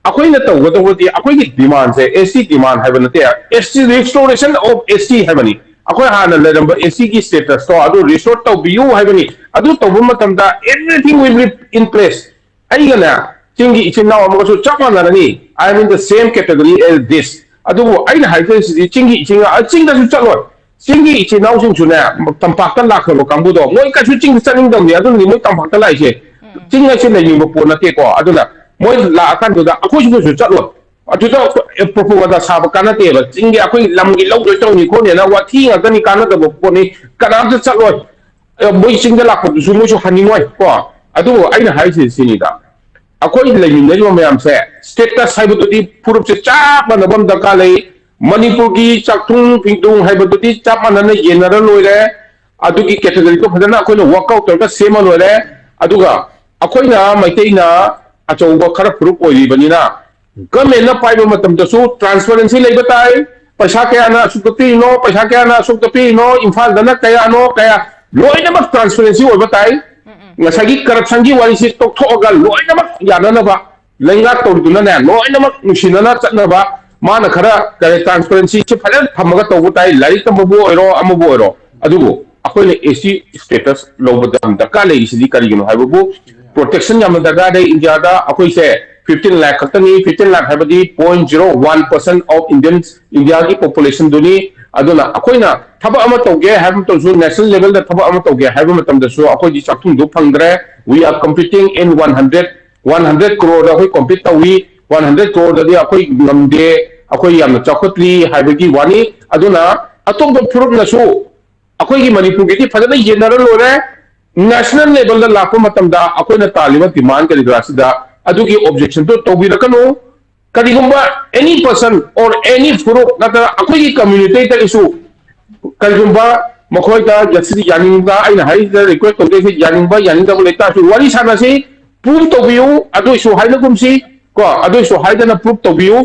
ꯑꯩꯈꯣꯏꯅ ꯇꯧꯒꯗꯧꯕꯗꯤ ꯑꯩꯈꯣꯏꯒꯤ ꯗꯤꯃꯥꯟꯁꯦ ꯑꯦꯁ ꯇꯤ ꯗꯤꯃꯥꯟ ꯍꯥꯏꯕ ꯅꯠꯇꯦ, ꯑꯦꯁ T, restoration of S T ꯍꯥꯏꯕꯅꯤ꯫ ꯑꯩꯈꯣꯏ ꯍꯥꯟꯅ ꯂꯩꯔꯝꯕ ꯑꯦꯁ ꯇꯤꯒꯤ ꯁ꯭ꯇꯦꯇꯁꯇꯣ ꯑꯗꯨ ꯔꯤꯁꯇꯣꯔ ꯇꯧꯕꯤꯌꯨ ꯍꯥꯏꯕꯅꯤ꯫ ꯑꯗꯨ ꯇꯧꯕ ꯃꯇꯝꯗ everything will be in place꯫ ꯑꯩꯒꯅꯦ ꯆꯤꯡꯒꯤ ꯏꯆꯤꯟ ꯏꯅꯥꯎ ꯑꯃꯒꯁꯨ ꯆꯞ ꯃꯥꯟꯅꯔꯅꯤ, I am in the same category as this꯫ ꯑꯗꯨꯕꯨ ꯑꯩꯅ ꯍꯥꯏꯖꯔꯤꯁꯤꯗꯤ ꯆꯤꯡꯒꯤ ꯏꯆꯤꯟ ꯏꯅꯥꯎ ꯆꯤꯡꯗꯁꯨ ꯆꯠꯂꯣꯏ꯫ ꯆꯤꯡꯒꯤ ꯏꯆꯤꯟ ꯏꯅꯥꯎꯁꯤꯡꯁꯨꯅꯦ, ꯇꯝꯄꯥꯛꯇ ꯂꯥꯛꯈ꯭ꯔꯕ ꯀꯥꯡꯕꯨꯗꯣ ꯃꯣꯏ ꯀꯩꯁꯨ ꯆꯤꯡꯗ ꯆꯠꯅꯤꯡꯗꯕꯅꯤ, ꯑꯗꯨꯅꯗꯤ ꯃꯣꯏ ꯇꯝꯄꯥꯛꯇ ꯂꯥꯛꯏꯁꯦ꯫ ꯎꯝ꯫ ꯆꯤꯡ ꯍꯥꯏꯁꯦ ꯂꯩꯅꯤꯡꯕ ꯄꯣꯠ ꯅꯠꯇꯦꯀꯣ꯫ ꯑꯗꯨꯅ ꯃꯣꯏ ꯂꯥꯛꯑꯀꯥꯟꯗꯨꯗ ꯑꯩꯈꯣꯏꯁꯨ ꯀꯩꯁꯨ ꯆꯠꯂꯣꯏ꯫ ꯑꯗꯨꯗ ꯄ꯭ꯔꯣꯄꯣꯒꯟꯗꯥ ꯁꯥꯕ ꯀꯥꯟꯅꯗꯦꯕ꯫ ꯆꯤꯡꯒꯤ ꯑꯩꯈꯣꯏ ꯂꯝꯒꯤ ꯂꯧꯗꯣꯏ ꯇꯧꯅꯤ ꯈꯣꯠꯅꯤꯅ ꯋꯥꯊꯤ ꯉꯥꯛꯇꯅꯤ, ꯀꯥꯟꯅꯗꯕ ꯄꯣꯠꯅꯤ꯫ ꯀꯅꯥꯝꯇ ꯆꯠꯂꯣꯏ꯫ ꯑ, ꯃꯣꯏ ꯆꯤꯡꯗ ꯂꯥꯛꯄꯗꯨꯁꯨ ꯃꯣꯏꯁꯨ ꯍꯟꯅꯤꯡꯉꯣꯏ ꯀꯣ꯫ ꯑꯗꯨꯕꯨ ꯑꯩꯅ ꯍꯥꯏꯔꯤꯁꯤ ꯁꯤꯅꯤꯗ, ꯑꯩꯈꯣꯏ ꯂꯩꯃꯤꯟꯅꯔꯤꯕ ꯃꯌꯥꯝꯁꯦ ꯁ꯭ꯇꯦꯇꯁ ꯍꯥꯏꯕꯗꯨꯗꯤ ꯐꯨꯔꯨꯞꯁꯦ ꯆꯞ ꯃꯥꯟꯅꯕ ꯑꯃ ꯗꯔꯀꯥꯔ ꯂꯩ꯫ ꯃꯅꯤꯄꯨꯔꯒꯤ ꯆꯥꯛꯊꯨꯡ ꯐꯤꯗꯨꯡ ꯍꯥꯏꯕꯗꯨꯗꯤ ꯆꯞ ꯃꯥꯟꯅꯅ ꯌꯦꯟꯅꯔ ꯂꯣꯏꯔꯦ꯫ ꯑꯗꯨꯒꯤ ꯀꯦꯇꯦꯒꯣꯔꯤꯗꯣ ꯐꯖꯅ ꯑꯩꯈꯣꯏꯅ ꯋꯥꯔꯛ ꯑꯥꯎꯠ ꯇꯧꯔꯒ ꯁꯦꯝꯃ ꯂꯣꯏꯔꯦ꯫ ꯑꯗꯨꯒ ꯑꯩꯈꯣꯏꯅ ꯃꯩꯇꯩꯅ ꯑꯆꯧꯕ ꯈꯔ ꯐꯨꯔꯨꯞ ꯑꯣꯏꯔꯤꯕꯅꯤꯅ ꯒꯃꯦꯟꯅ ꯄꯥꯏꯕ ꯃꯇꯝꯗꯁꯨ ꯇ꯭ꯔꯥꯟꯁꯄꯔꯦꯟꯁꯤ ꯂꯩꯕ ꯇꯥꯏ꯫ ꯄꯩꯁꯥ ꯀꯌꯥꯅ ꯑꯁꯨꯛꯇ ꯄꯤꯔꯤꯅꯣ, ꯄꯩꯁꯥ ꯀꯌꯥꯅ ꯑꯁꯨꯛꯇ ꯄꯤꯔꯤꯅꯣ, ꯏꯝꯐꯥꯜꯗꯅ ꯀꯌꯥꯅꯣ, ꯀꯌꯥ, ꯂꯣꯏꯅꯃꯛ ꯇ꯭ꯔꯥꯟꯁꯄꯔꯦꯟꯁꯤ ꯑꯣꯏꯕ ꯇꯥꯏ꯫ ꯎꯝ, ꯎꯝ꯫ ꯉꯁꯥꯏꯒꯤ ꯀꯔꯞꯁꯟꯒꯤ ꯋꯥꯔꯤꯁꯤ ꯇꯣꯛꯊꯣꯛꯑꯒ ꯂꯣꯏꯅꯃꯛ ꯌꯥꯅꯅꯕ ꯂꯩꯉꯥꯛ ꯇꯧꯔꯤꯗꯨꯅꯅꯦ ꯂꯣꯏꯅꯃꯛ ꯅꯨꯡꯁꯤꯅꯅ ꯆꯠꯅꯕ꯫ ꯃꯥꯅ ꯈꯔ ꯀꯔꯤ ꯇ꯭ꯔꯥꯟꯁꯄꯔꯦꯟꯁꯤꯁꯤ ꯐꯖꯅ ꯊꯝꯃꯒ ꯇꯧꯕ ꯇꯥꯏ, ꯂꯥꯏꯔꯤꯛ ꯇꯝꯕꯕꯨ ꯑꯣꯏꯔꯣ ꯑꯃꯕꯨ ꯑꯣꯏꯔꯣ꯫ ꯑꯗꯨꯕꯨ ꯑꯩꯈꯣꯏꯅ ꯑꯦꯁ ꯇꯤ ꯁ꯭ꯇꯦꯇꯁ ꯂꯧꯕꯗ ꯌꯥꯝ ꯗꯔꯀꯥꯔ ꯂꯩꯔꯤꯁꯤꯗꯤ ꯀꯔꯤꯒꯤꯅꯣ ꯍꯥꯏꯕꯕꯨ ꯄ꯭ꯔꯣꯇꯦꯛꯁꯟ ꯌꯥꯝꯅ ꯗꯔꯀꯥꯔ ꯂꯩ꯫ ꯏꯟꯗꯤꯌꯥꯗ ꯑꯩꯈꯣꯏꯁꯦ fifteen lakh ꯈꯛꯇꯅꯤ꯫ Fifteen lakh ꯍꯥꯏꯕꯗꯤ point zero one percent of Indians, ꯏꯟꯗꯤꯌꯥꯒꯤ ꯄꯣꯄꯨꯂꯦꯁꯟꯗꯨꯅꯤ꯫ ꯑꯗꯨꯅ ꯑꯩꯈꯣꯏꯅ ꯊꯕꯛ ꯑꯃ ꯇꯧꯒꯦ ꯍꯥꯏꯕ ꯃꯇꯝꯗꯁꯨ, ꯅꯦꯁꯅꯦꯜ ꯂꯦꯚꯦꯜꯗ ꯊꯕꯛ ꯑꯃ ꯇꯧꯒꯦ ꯍꯥꯏꯕ ꯃꯇꯝꯗꯁꯨ ꯑꯩꯈꯣꯏꯗꯤ ꯆꯥꯛꯊꯨꯡꯗꯨ ꯐꯪꯗ꯭ꯔꯦ꯫ We are competing in one hundred, one hundred crore ꯑꯩꯈꯣꯏ ꯀꯣꯝꯄꯤꯠ ꯇꯧꯏ꯫ One hundred crore ꯑꯩꯈꯣꯏ ꯉꯝꯗꯦ, ꯑꯩꯈꯣꯏ ꯌꯥꯝꯅ ꯆꯥꯎꯈꯠꯇ꯭ꯔꯤ ꯍꯥꯏꯕꯒꯤ ꯋꯥꯅꯤ꯫ ꯑꯗꯨꯅ ꯑꯇꯣꯞꯄ ꯐꯨꯔꯨꯞꯅꯁꯨ ꯑꯩꯈꯣꯏꯒꯤ ꯃꯅꯤꯄꯨꯔꯒꯤꯗꯤ ꯐꯖꯅ ꯌꯦꯟꯅꯔ ꯂꯣꯏꯔꯦ꯫ ꯅꯦꯁꯅꯦꯜ ꯂꯦꯚꯦꯜꯗ ꯂꯥꯛꯄ ꯃꯇꯝꯗ ꯑꯩꯈꯣꯏꯅ ꯇꯥꯜꯂꯤꯕ ꯗꯤꯃꯥꯟ ꯀꯔꯤ ꯀꯔꯥꯁꯤꯗ ꯑꯗꯨꯒꯤ ꯑꯣꯕꯖꯦꯛꯁꯟꯗꯨ ꯇꯧꯕꯤꯔꯛꯀꯅꯨ꯫ ꯀꯔꯤꯒꯨꯝꯕ any person or any ꯐꯨꯔꯨꯞ ꯅꯠꯇ꯭ꯔꯒ ꯑꯩꯈꯣꯏꯒꯤ ꯀꯝꯃ꯭ꯌꯨꯅꯤꯇꯤꯗꯒꯤꯁꯨ ꯀꯔꯤꯒꯨꯝꯕ ꯃꯈꯣꯏꯗ ꯌꯥꯅꯤꯡꯕ, ꯑꯩꯅ ꯍꯥꯏꯔꯤꯁꯤꯗ ꯔꯤꯀ꯭ꯋꯦꯁ ꯇꯧꯖꯔꯤꯁꯦ, ꯌꯥꯅꯤꯡꯕ ꯌꯥꯅꯤꯡꯗꯕ ꯂꯩꯇꯥꯔꯁꯨ ꯋꯥꯔꯤ ꯁꯥꯟꯅꯁꯤ, ꯄ꯭ꯔꯨꯐ ꯇꯧꯕꯤꯌꯨ, ꯑꯗꯨꯏꯁꯨ ꯍꯥꯏꯅꯒꯨꯝꯁꯤ ꯀꯣ, ꯑꯗꯨꯏꯁꯨ ꯍꯥꯏꯗꯅ ꯄ꯭ꯔꯨꯐ ꯇꯧꯕꯤꯌꯨ꯫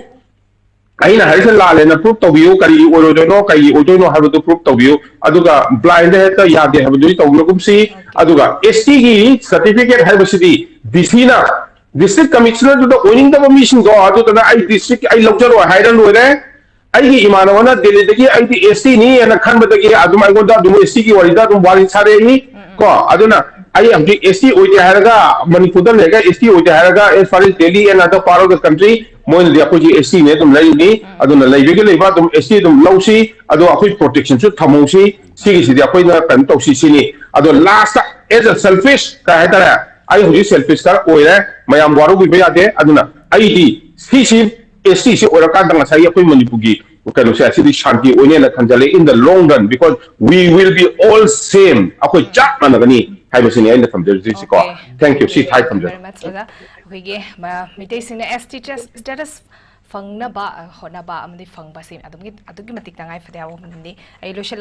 ꯑꯩꯅ ꯍꯥꯏꯔꯤꯁꯦ ꯂꯥꯜꯂꯦꯅ ꯄ꯭ꯔꯨꯐ ꯇꯧꯕꯤꯌꯨ, ꯀꯔꯤꯒꯤ ꯑꯣꯏꯔꯣꯏꯗꯣꯏꯅꯣ, ꯀꯔꯤꯒꯤ ꯑꯣꯏꯗꯣꯏꯅꯣ ꯍꯥꯏꯕꯗꯨ ꯄ꯭ꯔꯨꯐ ꯇꯧꯕꯤꯌꯨ꯫ ꯑꯗꯨꯒ ꯕ꯭ꯂꯥꯏꯟꯗ ꯍꯦꯛꯇ ꯌꯥꯗꯦ ꯍꯥꯏꯕꯗꯨꯗꯤ ꯇꯧꯕꯤꯔꯒꯨꯝꯁꯤ꯫ ꯑꯗꯨꯒ ꯑꯦꯁ ꯇꯤꯒꯤ ꯁꯥꯔꯇꯤꯐꯤꯀꯦꯠ ꯍꯥꯏꯕꯁꯤꯗꯤ ꯗꯤ ꯁꯤꯅ, ꯗꯤꯁꯇ꯭ꯔꯤꯛ ꯀꯃꯤꯁꯅꯔꯗꯨꯗ ꯑꯣꯏꯅꯤꯡꯗꯕ ꯃꯤꯁꯤꯡꯗꯣ, ꯑꯗꯨꯗꯨꯅ ꯑꯩ ꯗꯤꯁꯇ꯭ꯔꯤꯛ ꯑꯩ ꯂꯧꯖꯔꯣꯏ ꯍꯥꯏꯔ ꯂꯣꯏꯔꯦ꯫ ꯑꯩꯒꯤ ꯏꯃꯥꯟꯅꯕꯅ ꯗꯦꯜꯂꯤꯗꯒꯤ ꯑꯩꯗꯤ ꯑꯦꯁ ꯇꯤꯅꯤ ꯍꯥꯏꯅ ꯈꯟꯕꯗꯒꯤ ꯑꯗꯨꯝ ꯑꯩꯉꯣꯟꯗ ꯑꯗꯨꯝ ꯑꯦꯁ ꯇꯤꯒꯤ ꯋꯥꯔꯤꯗ ꯑꯗꯨꯝ ꯋꯥꯔꯤ ꯁꯥꯔꯛꯏ ꯀꯣ꯫ ꯑꯗꯨꯅ ꯑꯩ ꯍꯧꯖꯤꯛ ꯑꯦꯁ ꯇꯤ ꯑꯣꯏꯗꯦ ꯍꯥꯏꯔꯒ, ꯃꯅꯤꯄꯨꯔꯗ ꯂꯩꯔꯒ ꯑꯦꯁ ꯇꯤ ꯑꯣꯏꯗꯦ ꯍꯥꯏꯔꯒ, as far as Delhi and other part of the country, ꯃꯣꯏꯅꯗꯤ ꯑꯩꯈꯣꯏꯁꯤ ꯑꯦꯁ ꯇꯤꯅꯦ ꯑꯗꯨꯝ ꯂꯩꯔꯤꯅꯤ꯫ ꯑꯗꯨꯅ ꯂꯩꯕꯒꯤ ꯂꯩꯕ ꯑꯗꯨꯝ ꯑꯦꯁ ꯇꯤ ꯑꯗꯨꯝ ꯂꯧꯁꯤ, ꯑꯗꯣ ꯑꯩꯈꯣꯏ ꯄ꯭ꯔꯣꯇꯦꯛꯁꯟꯁꯨ ꯊꯝꯍꯧꯁꯤ꯫ ꯁꯤꯒꯤꯁꯤꯗꯤ ꯑꯩꯈꯣꯏꯅ ꯀꯩꯅꯣ ꯇꯧꯁꯤ ꯁꯤꯅꯤ꯫ ꯑꯗꯣ ꯂꯥꯁꯇ, as a selfish ꯀꯩ ꯍꯥꯏꯇꯥꯔꯦ, ꯑꯩ ꯍꯧꯖꯤꯛ ꯁꯦꯜꯐꯤꯁ ꯈꯔ ꯑꯣꯏꯔꯦ, ꯃꯌꯥꯝ ꯋꯥꯔꯧꯕꯤꯕ ꯌꯥꯗꯦ꯫ ꯑꯗꯨꯅ ꯑꯩꯗꯤ ꯁꯤꯁꯤ ꯑꯦꯁ ꯇꯤꯁꯤ ꯑꯣꯏꯔꯀꯥꯟꯗ ꯉꯁꯥꯏꯒꯤ ꯑꯩꯈꯣꯏ ꯃꯅꯤꯄꯨꯔꯒꯤ ꯀꯩꯅꯣꯁꯦ ꯑꯁꯤꯗꯤ ꯁꯥꯟꯇꯤ ꯑꯣꯏꯅꯦꯅ ꯈꯟꯖꯜꯂꯦ, in the long run, because we will be all same, ꯑꯩꯈꯣꯏ ꯆꯞ ꯃꯥꯟꯅꯒꯅꯤ ꯍꯥꯏꯕꯁꯤꯅꯤ ꯑꯩꯅ ꯊꯝꯖꯔꯤꯁꯤꯀꯣ꯫ Okay. Thank you, ꯁꯤ ꯊꯥꯏ ꯊꯝꯖꯔꯦ꯫ Very much, ꯑꯣꯖꯥ꯫ ꯑꯩꯈꯣꯏꯒꯤ ꯃ-, ꯃꯤꯇꯩꯁꯤꯡꯅ ꯑꯦꯁ ꯇꯤ status ꯐꯪꯅꯕ, ꯑ, ꯍꯣꯠꯅꯕ ꯑꯃꯗꯤ ꯐꯪꯕꯁꯤ ꯑꯗꯨꯝꯒꯤ, ꯑꯗꯨꯛꯀꯤ ꯃꯇꯤꯛ ꯇꯉꯥꯏ ꯐꯗꯦ ꯍꯥꯏꯕ ꯋꯥꯐꯝꯅꯤ꯫ ꯑꯩ ꯂꯣꯏꯁꯤꯜꯂꯛ